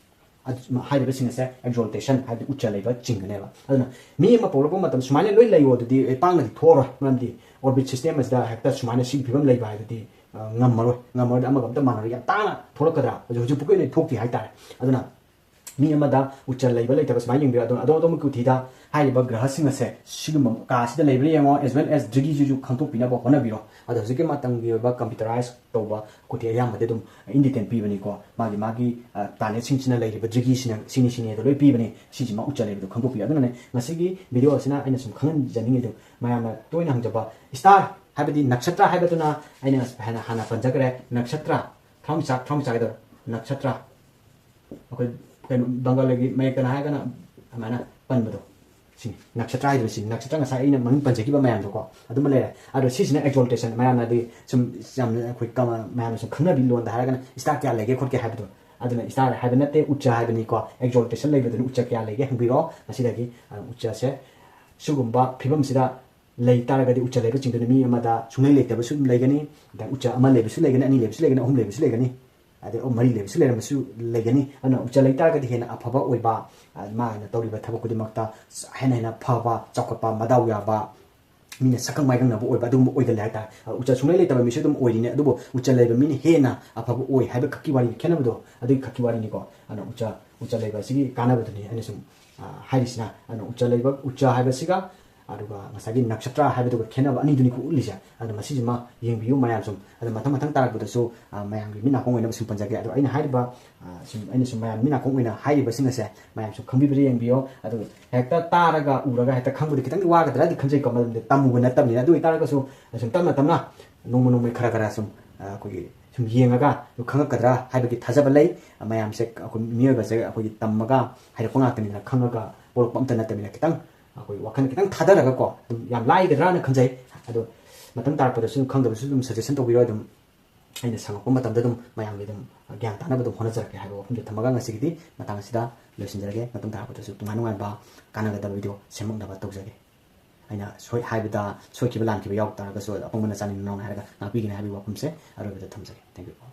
ꯑꯗꯨ-, ꯍꯥꯏꯔꯤꯕꯁꯤꯡ ꯑꯁꯦ ꯑꯦꯛꯖꯣꯜꯇꯦꯁꯟ ꯍꯥꯏꯕꯗꯤ ꯎꯠꯆ ꯂꯩꯕ ꯆꯤꯡꯒꯅꯦꯕ꯫ ꯑꯗꯨꯅ ꯃꯤ ꯑꯃ ꯄꯣꯛꯂꯛꯄ ꯃꯇꯝꯗ ꯁꯨꯃꯥꯏꯅ ꯂꯣꯏ ꯂꯩꯌꯣ ꯑꯗꯨꯗꯤ, ꯑꯦ, ꯄꯥꯡꯅꯗꯤ ꯊꯣꯛꯑꯔꯣꯏ꯫ ꯃꯔꯝꯗꯤ ꯑꯣꯔꯕꯤꯠ ꯁꯤꯁꯇꯦꯝ ꯑꯁꯤꯗ ꯍꯦꯛꯇ ꯁꯨꯃꯥꯏꯅ ꯁꯤꯒꯤ ꯐꯤꯕꯝ ꯂꯩꯕ ꯍꯥꯏꯕꯗꯤ, ꯑ, ꯉꯝꯃꯔꯣꯏ꯫ ꯉꯝꯃꯔꯣꯏꯗꯤ ꯑꯃꯒ ꯑꯝꯇ ꯃꯥꯟꯅꯔꯣꯏ꯫ ꯌꯥꯝ ꯇꯥꯡꯅ ꯊꯣꯛꯂꯛꯀꯗ꯭ꯔꯥ? ꯍꯧꯖꯤꯛ, ꯍꯧꯖꯤꯛ ꯄꯨꯀꯩ ꯂꯣꯏ ꯊꯣꯛꯇꯦ ꯍꯥꯏꯇꯥꯔꯦ꯫ ꯑꯗꯨꯅ ꯃꯤ ꯑꯃꯗ ꯎꯠꯆ ꯂꯩꯕ ꯂꯩꯇꯕ ꯁꯨꯃꯥꯏꯅ ꯌꯦꯡꯕꯤꯔꯣ꯫ ꯑꯗꯣ ꯑꯗꯣꯝ ꯑꯗꯣꯝꯒꯤ ꯀꯨꯊꯤꯗ ꯍꯥꯏꯔꯤꯕ ꯒ꯭ꯔꯍꯁꯤꯡ ꯑꯁꯦ ꯁꯤꯒꯨꯝꯕ ꯀꯥꯁꯤꯗ ꯂꯩꯕ꯭ꯔꯥ ꯌꯦꯡꯉꯣ, as well as ꯗ꯭ꯔꯤꯒꯤꯁꯤꯁꯨ ꯈꯪꯗꯣꯛꯄꯤꯅꯕ ꯍꯣꯠꯅꯕꯤꯔꯣ꯫ ꯑꯗꯣ ꯍꯧꯖꯤꯛꯀꯤ ꯃꯇꯝꯒꯤ ꯑꯣꯏꯕ ꯀꯝꯄ꯭ꯌꯨꯇꯔꯥꯏꯁ ꯇꯧꯕ ꯀꯨꯊꯤ ꯑꯌꯥꯝꯕꯗꯤ ꯑꯗꯨꯝ ꯏꯟꯗꯤꯇꯦꯟ ꯄꯤꯕꯅꯤꯀꯣ꯫ ꯃꯥꯒꯤ, ꯃꯥꯒꯤ, ꯑ, ꯄ꯭ꯂꯥꯅꯦꯠꯁꯤꯡꯁꯤꯅ ꯂꯩꯔꯤꯕ ꯗ꯭ꯔꯤꯒꯤꯁꯤꯅ ꯁꯤꯅꯤ, ꯁꯤꯅꯤ ꯑꯗꯣ ꯂꯣꯏ ꯄꯤꯕꯅꯤ꯫ ꯁꯤꯁꯤꯃ ꯎꯠꯆ ꯂꯩꯕꯗꯣ ꯈꯪꯗꯣꯛꯄꯤꯌꯨ꯫ ꯑꯗꯨꯅꯅꯦ ꯉꯁꯤꯒꯤ ꯚꯤꯗꯤꯑꯣ ꯑꯁꯤꯅ ꯑꯩꯅ ꯁꯨꯝ ꯈꯪꯍꯟꯖꯅꯤꯡꯉꯤꯗꯣ, ꯃꯌꯥꯝꯅ ꯇꯣꯏꯅ ꯍꯪꯖꯕ ꯁ꯭ꯇꯥꯔ ꯍꯥꯏꯕꯗꯤ ꯅꯛꯁꯇ꯭ꯔ ꯍꯥꯏꯕꯗꯨꯅ ꯑꯩꯅ ꯍꯥꯟꯅ, ꯍꯥꯟꯅ ꯄꯟꯖꯈ꯭ꯔꯦ꯫ ꯅꯛꯁꯇ꯭ꯔ, ꯊꯋꯥꯟꯃꯤꯆꯥꯛ, ꯊꯋꯥꯟꯃꯤꯆꯥꯛ ꯍꯥꯏꯗꯣ ꯅꯛꯁꯇ꯭ꯔ꯫ ꯑꯩꯈꯣꯏ ꯀꯩꯅꯣ, ꯕꯪꯒꯥꯂꯤꯒꯤ ꯃꯌꯦꯛꯇꯅ ꯍꯥꯏꯔꯒꯅ ꯑꯗꯨꯃꯥꯏꯅ ꯄꯟꯕꯗꯣ, ꯁꯤꯅꯤ꯫ ꯅꯛꯁꯇ꯭ꯔ ꯍꯥꯏꯗꯣꯏꯁꯤ, ꯅꯛꯁꯇ꯭ꯔ ꯉꯁꯥꯏ ꯑꯩꯅ ꯃꯃꯤꯡ ꯄꯟꯖꯈꯤꯕ ꯃꯌꯥꯝꯗꯣꯀꯣ, ꯑꯗꯨꯃ ꯂꯩꯔꯦ꯫ ꯑꯗꯣ ꯁꯤꯁꯤꯅ ꯑꯦꯛꯖꯣꯜꯇꯦꯁꯟ, ꯃꯌꯥꯝꯅꯗꯤ ꯁꯨꯝ ꯌꯥꯝꯅ ꯑꯩꯈꯣꯏ ꯀꯃ-, ꯃꯌꯥꯝꯅ ꯁꯨꯝ ꯈꯪꯅꯕꯤ ꯂꯣꯟꯗ ꯍꯥꯏꯔꯒꯅ ꯁ꯭ꯇꯥꯔ ꯀꯌꯥ ꯂꯩꯒꯦ ꯈꯣꯠꯀꯦ ꯍꯥꯏꯕꯗꯣ, ꯑꯗꯨꯅ ꯁ꯭ꯇꯥꯔ ꯍꯥꯏꯕ ꯅꯠꯇꯦ, ꯎꯆ ꯍꯥꯏꯕꯅꯤꯀꯣ꯫ ꯑꯦꯛꯖꯣꯜꯇꯦꯁꯟ ꯂꯩꯕꯗꯨꯅ ꯎꯆ ꯀꯌꯥ ꯂꯩꯒꯦ ꯍꯪꯕꯤꯔꯣ꯫ ꯃꯁꯤꯗꯒꯤ, ꯑ, ꯎꯆꯁꯦ ꯁꯤꯒꯨꯝꯕ ꯐꯤꯕꯝꯁꯤꯗ ꯂꯩ ꯇꯥꯔꯒꯗꯤ ꯎꯆ ꯂꯩꯕ ꯆꯤꯡꯗꯣꯏꯅꯤ꯫ ꯃꯤ ꯑꯃꯗ ꯁꯨꯡꯂꯩ ꯂꯩꯇꯕꯁꯨ ꯑꯗꯨꯝ ꯂꯩꯒꯅꯤ, ꯑꯗ ꯎꯆ ꯑꯃ ꯂꯩꯕꯁꯨ ꯂꯩꯒꯅꯤ, ꯑꯅꯤ ꯂꯩꯕꯁꯨ ꯂꯩꯒꯅꯤ, ꯑꯍꯨꯝ ꯂꯩꯕꯁꯨ ꯂꯩꯒꯅꯤ, ꯑꯗꯩ, ꯑꯣ, ꯃꯔꯤ ꯂꯩꯕꯁꯨ ꯂꯩꯔꯝꯕꯁꯨ ꯂꯩꯒꯅꯤ꯫ ꯑꯗꯨꯅ ꯎꯆ ꯂꯩ ꯇꯥꯔꯒꯗꯤ ꯍꯦꯟꯅ ꯑꯐꯕ ꯑꯣꯏꯕ, ꯑ, ꯃꯥꯅ ꯇꯧꯔꯤꯕ ꯊꯕꯛ ꯈꯨꯗꯤꯡꯃꯛꯇ ꯍꯦꯟꯅ ꯍꯦꯟꯅ ꯐꯕ, ꯆꯥꯎꯈꯠꯄ, ꯃꯗꯥꯎ ꯌꯥꯕ, ꯃꯤꯅ ꯁꯛꯈꯪ ꯃꯥꯏꯈꯪꯅꯕ ꯑꯣꯏꯕ ꯑꯗꯨꯒꯨꯝꯕ ꯑꯣꯏꯒꯜꯂꯦ ꯍꯥꯏꯇꯥꯔꯦ꯫ ꯑ, ꯎꯆ ꯁꯨꯡꯂꯩ ꯂꯩꯇꯕ ꯃꯤꯁꯨ ꯑꯗꯨꯝ ꯑꯣꯏꯔꯤꯅꯦ, ꯑꯗꯨꯕꯨ ꯎꯆ ꯂꯩꯕ ꯃꯤꯅ ꯍꯦꯟꯅ ꯑꯐꯕ ꯑꯣꯏ ꯍꯥꯏꯕ ꯈꯛꯀꯤ ꯋꯥꯔꯤꯅꯤ, ꯈꯦꯠꯅꯕꯗꯣ ꯑꯗꯨꯒꯤ ꯈꯛꯀꯤ ꯋꯥꯔꯤꯅꯤꯀꯣ꯫ ꯑꯗꯨꯅ ꯎꯆ, ꯎꯆ ꯂꯩꯕ ꯑꯁꯤꯒꯤ ꯀꯥꯟꯅꯕꯗꯨꯅꯤ ꯑꯩꯅ ꯁꯨꯝ, ꯑ, ꯍꯥꯏꯔꯤꯁꯤꯅ꯫ ꯑꯗꯨꯅ ꯎꯆ ꯂꯩꯕ, ꯎꯆ ꯍꯥꯏꯕꯁꯤꯒ ꯑꯗꯨꯒ ꯉꯁꯥꯏꯒꯤ ꯅꯛꯁꯇ꯭ꯔ ꯍꯥꯏꯕꯗꯨꯒ ꯈꯦꯠꯅꯕ ꯑꯅꯤꯗꯨꯅꯤꯀꯣ ꯎꯠꯂꯤꯁꯦ꯫ ꯑꯗꯣ ꯃꯁꯤꯁꯤꯃ ꯌꯦꯡꯕꯤꯌꯨ ꯃꯌꯥꯝ ꯁꯨꯝ꯫ ꯑꯗꯣ ꯃꯊꯪ ꯃꯊꯪ ꯇꯥꯔꯛꯄꯗꯁꯨ, ꯑ, ꯃꯌꯥꯝꯒꯤ ꯃꯤꯠ ꯅꯥꯀꯣꯡ ꯑꯣꯏꯅꯕ ꯁꯨꯝ ꯄꯟꯖꯒꯦ꯫ ꯑꯗꯣ ꯑꯩꯅ ꯍꯥꯏꯔꯤꯕ, ꯑ, ꯁꯨꯝ, ꯑꯩꯅ ꯁꯨꯝ ꯃꯌꯥꯝ ꯃꯤꯠ ꯅꯥꯀꯣꯡ ꯑꯣꯏꯅ ꯍꯥꯏꯔꯤꯕꯁꯤꯡ ꯑꯁꯦ ꯃꯌꯥꯝ ꯁꯨꯝ ꯈꯪꯕꯤꯕ꯭ꯔꯥ ꯌꯦꯡꯕꯤꯌꯣ꯫ ꯑꯗꯨ ꯍꯦꯛꯇ ꯇꯥꯔꯒ ꯎꯔꯒ ꯍꯦꯛꯇ ꯈꯪꯕꯗꯤ ꯈꯤꯇꯪꯗꯤ ꯋꯥꯒꯗ꯭ꯔꯥꯗꯤ ꯈꯟꯖꯩꯀꯣ, ꯃꯔꯝꯗꯤ ꯇꯝꯃꯨꯕ ꯅꯠꯇꯕꯅꯤꯅ꯫ ꯑꯗꯨ ꯑꯣꯏꯇꯥꯔꯒꯁꯨ ꯁꯨꯝ ꯇꯞꯅ ꯇꯞꯅ ꯅꯣꯡꯃ ꯅꯣꯡꯃꯒꯤ ꯈꯔ ꯈꯔ ꯁꯨꯝ, ꯑ, ꯑꯩꯈꯣꯏꯒꯤ ꯁꯨꯝ ꯌꯦꯡꯉꯒ ꯁꯨꯝ ꯈꯪꯉꯛꯀꯗ꯭ꯔꯥ ꯍꯥꯏꯕꯒꯤ ꯊꯥꯖꯕ ꯂꯩ꯫ ꯃꯌꯥꯝꯁꯦ ꯑꯩꯈꯣꯏ ꯃꯤꯑꯣꯏꯕꯁꯦ ꯑꯩꯈꯣꯏꯒꯤ ꯇꯝꯃꯒ ꯍꯩꯔꯛꯄ ꯉꯥꯛꯇꯅꯤꯅ, ꯈꯪꯉꯒ ꯄꯣꯛꯂꯛꯄ ꯑꯝꯇ ꯅꯠꯇꯕꯅꯤꯅ, ꯈꯤꯇꯪ ꯑꯩꯈꯣꯏ ꯋꯥꯈꯜ ꯈꯤꯇꯪ ꯊꯥꯗꯔꯒꯀꯣ, ꯑꯗꯨꯝ ꯌꯥꯝ ꯂꯥꯏꯒꯗ꯭ꯔꯥꯅ ꯈꯟꯖꯩ꯫ ꯑꯗꯣ ꯃꯊꯪ ꯇꯥꯔꯛꯄꯗꯁꯨ ꯑꯗꯨꯝ ꯈꯪꯗꯕꯁꯨ ꯑꯗꯨꯝ suggestion ꯇꯧꯕꯤꯔꯣ꯫ ꯑꯗꯨꯝ ꯑꯩꯅ ꯁꯪꯉꯛꯄ ꯃꯇꯝꯗ ꯑꯗꯨꯝ ꯃꯌꯥꯝꯒꯤ ꯑꯗꯨꯝ ꯒ꯭ꯌꯥꯟ ꯇꯥꯅꯕ ꯑꯗꯨꯝ ꯍꯣꯠꯅꯖꯔꯛꯀꯦ ꯍꯥꯏꯕ ꯋꯥꯐꯝꯁꯦ ꯊꯝꯃꯒ ꯉꯁꯤꯒꯤꯗꯤ ꯃꯇꯥꯡ ꯑꯁꯤꯗ ꯂꯣꯏꯁꯤꯟꯖꯔꯒꯦ꯫ ꯃꯇꯨꯡ ꯇꯥꯔꯛꯄꯗꯁꯨ ꯅꯨꯡꯉꯥꯏ ꯅꯨꯡꯉꯥꯏꯕ ꯀꯥꯟꯅꯒꯗꯕ video ꯁꯦꯝꯃꯛꯅꯕ ꯇꯧꯖꯒꯦ꯫ ꯑꯩꯅ ꯁꯣꯏ ꯍꯥꯏꯕꯗ ꯁꯣꯏꯈꯤꯕ ꯂꯥꯟꯈꯤꯕ ꯌꯥꯎ ꯇꯥꯔꯒꯁꯨ ꯑꯄꯪꯕ ꯅꯆꯥꯅꯤ ꯅꯅꯥꯎꯅ ꯍꯥꯏꯔꯒ ꯉꯥꯛꯄꯤꯒꯅꯤ ꯍꯥꯏꯕꯒꯤ ꯋꯥꯐꯝꯁꯦ ꯑꯔꯣꯏꯕꯗ ꯊꯝꯖꯒꯦ꯫ Thank you all꯫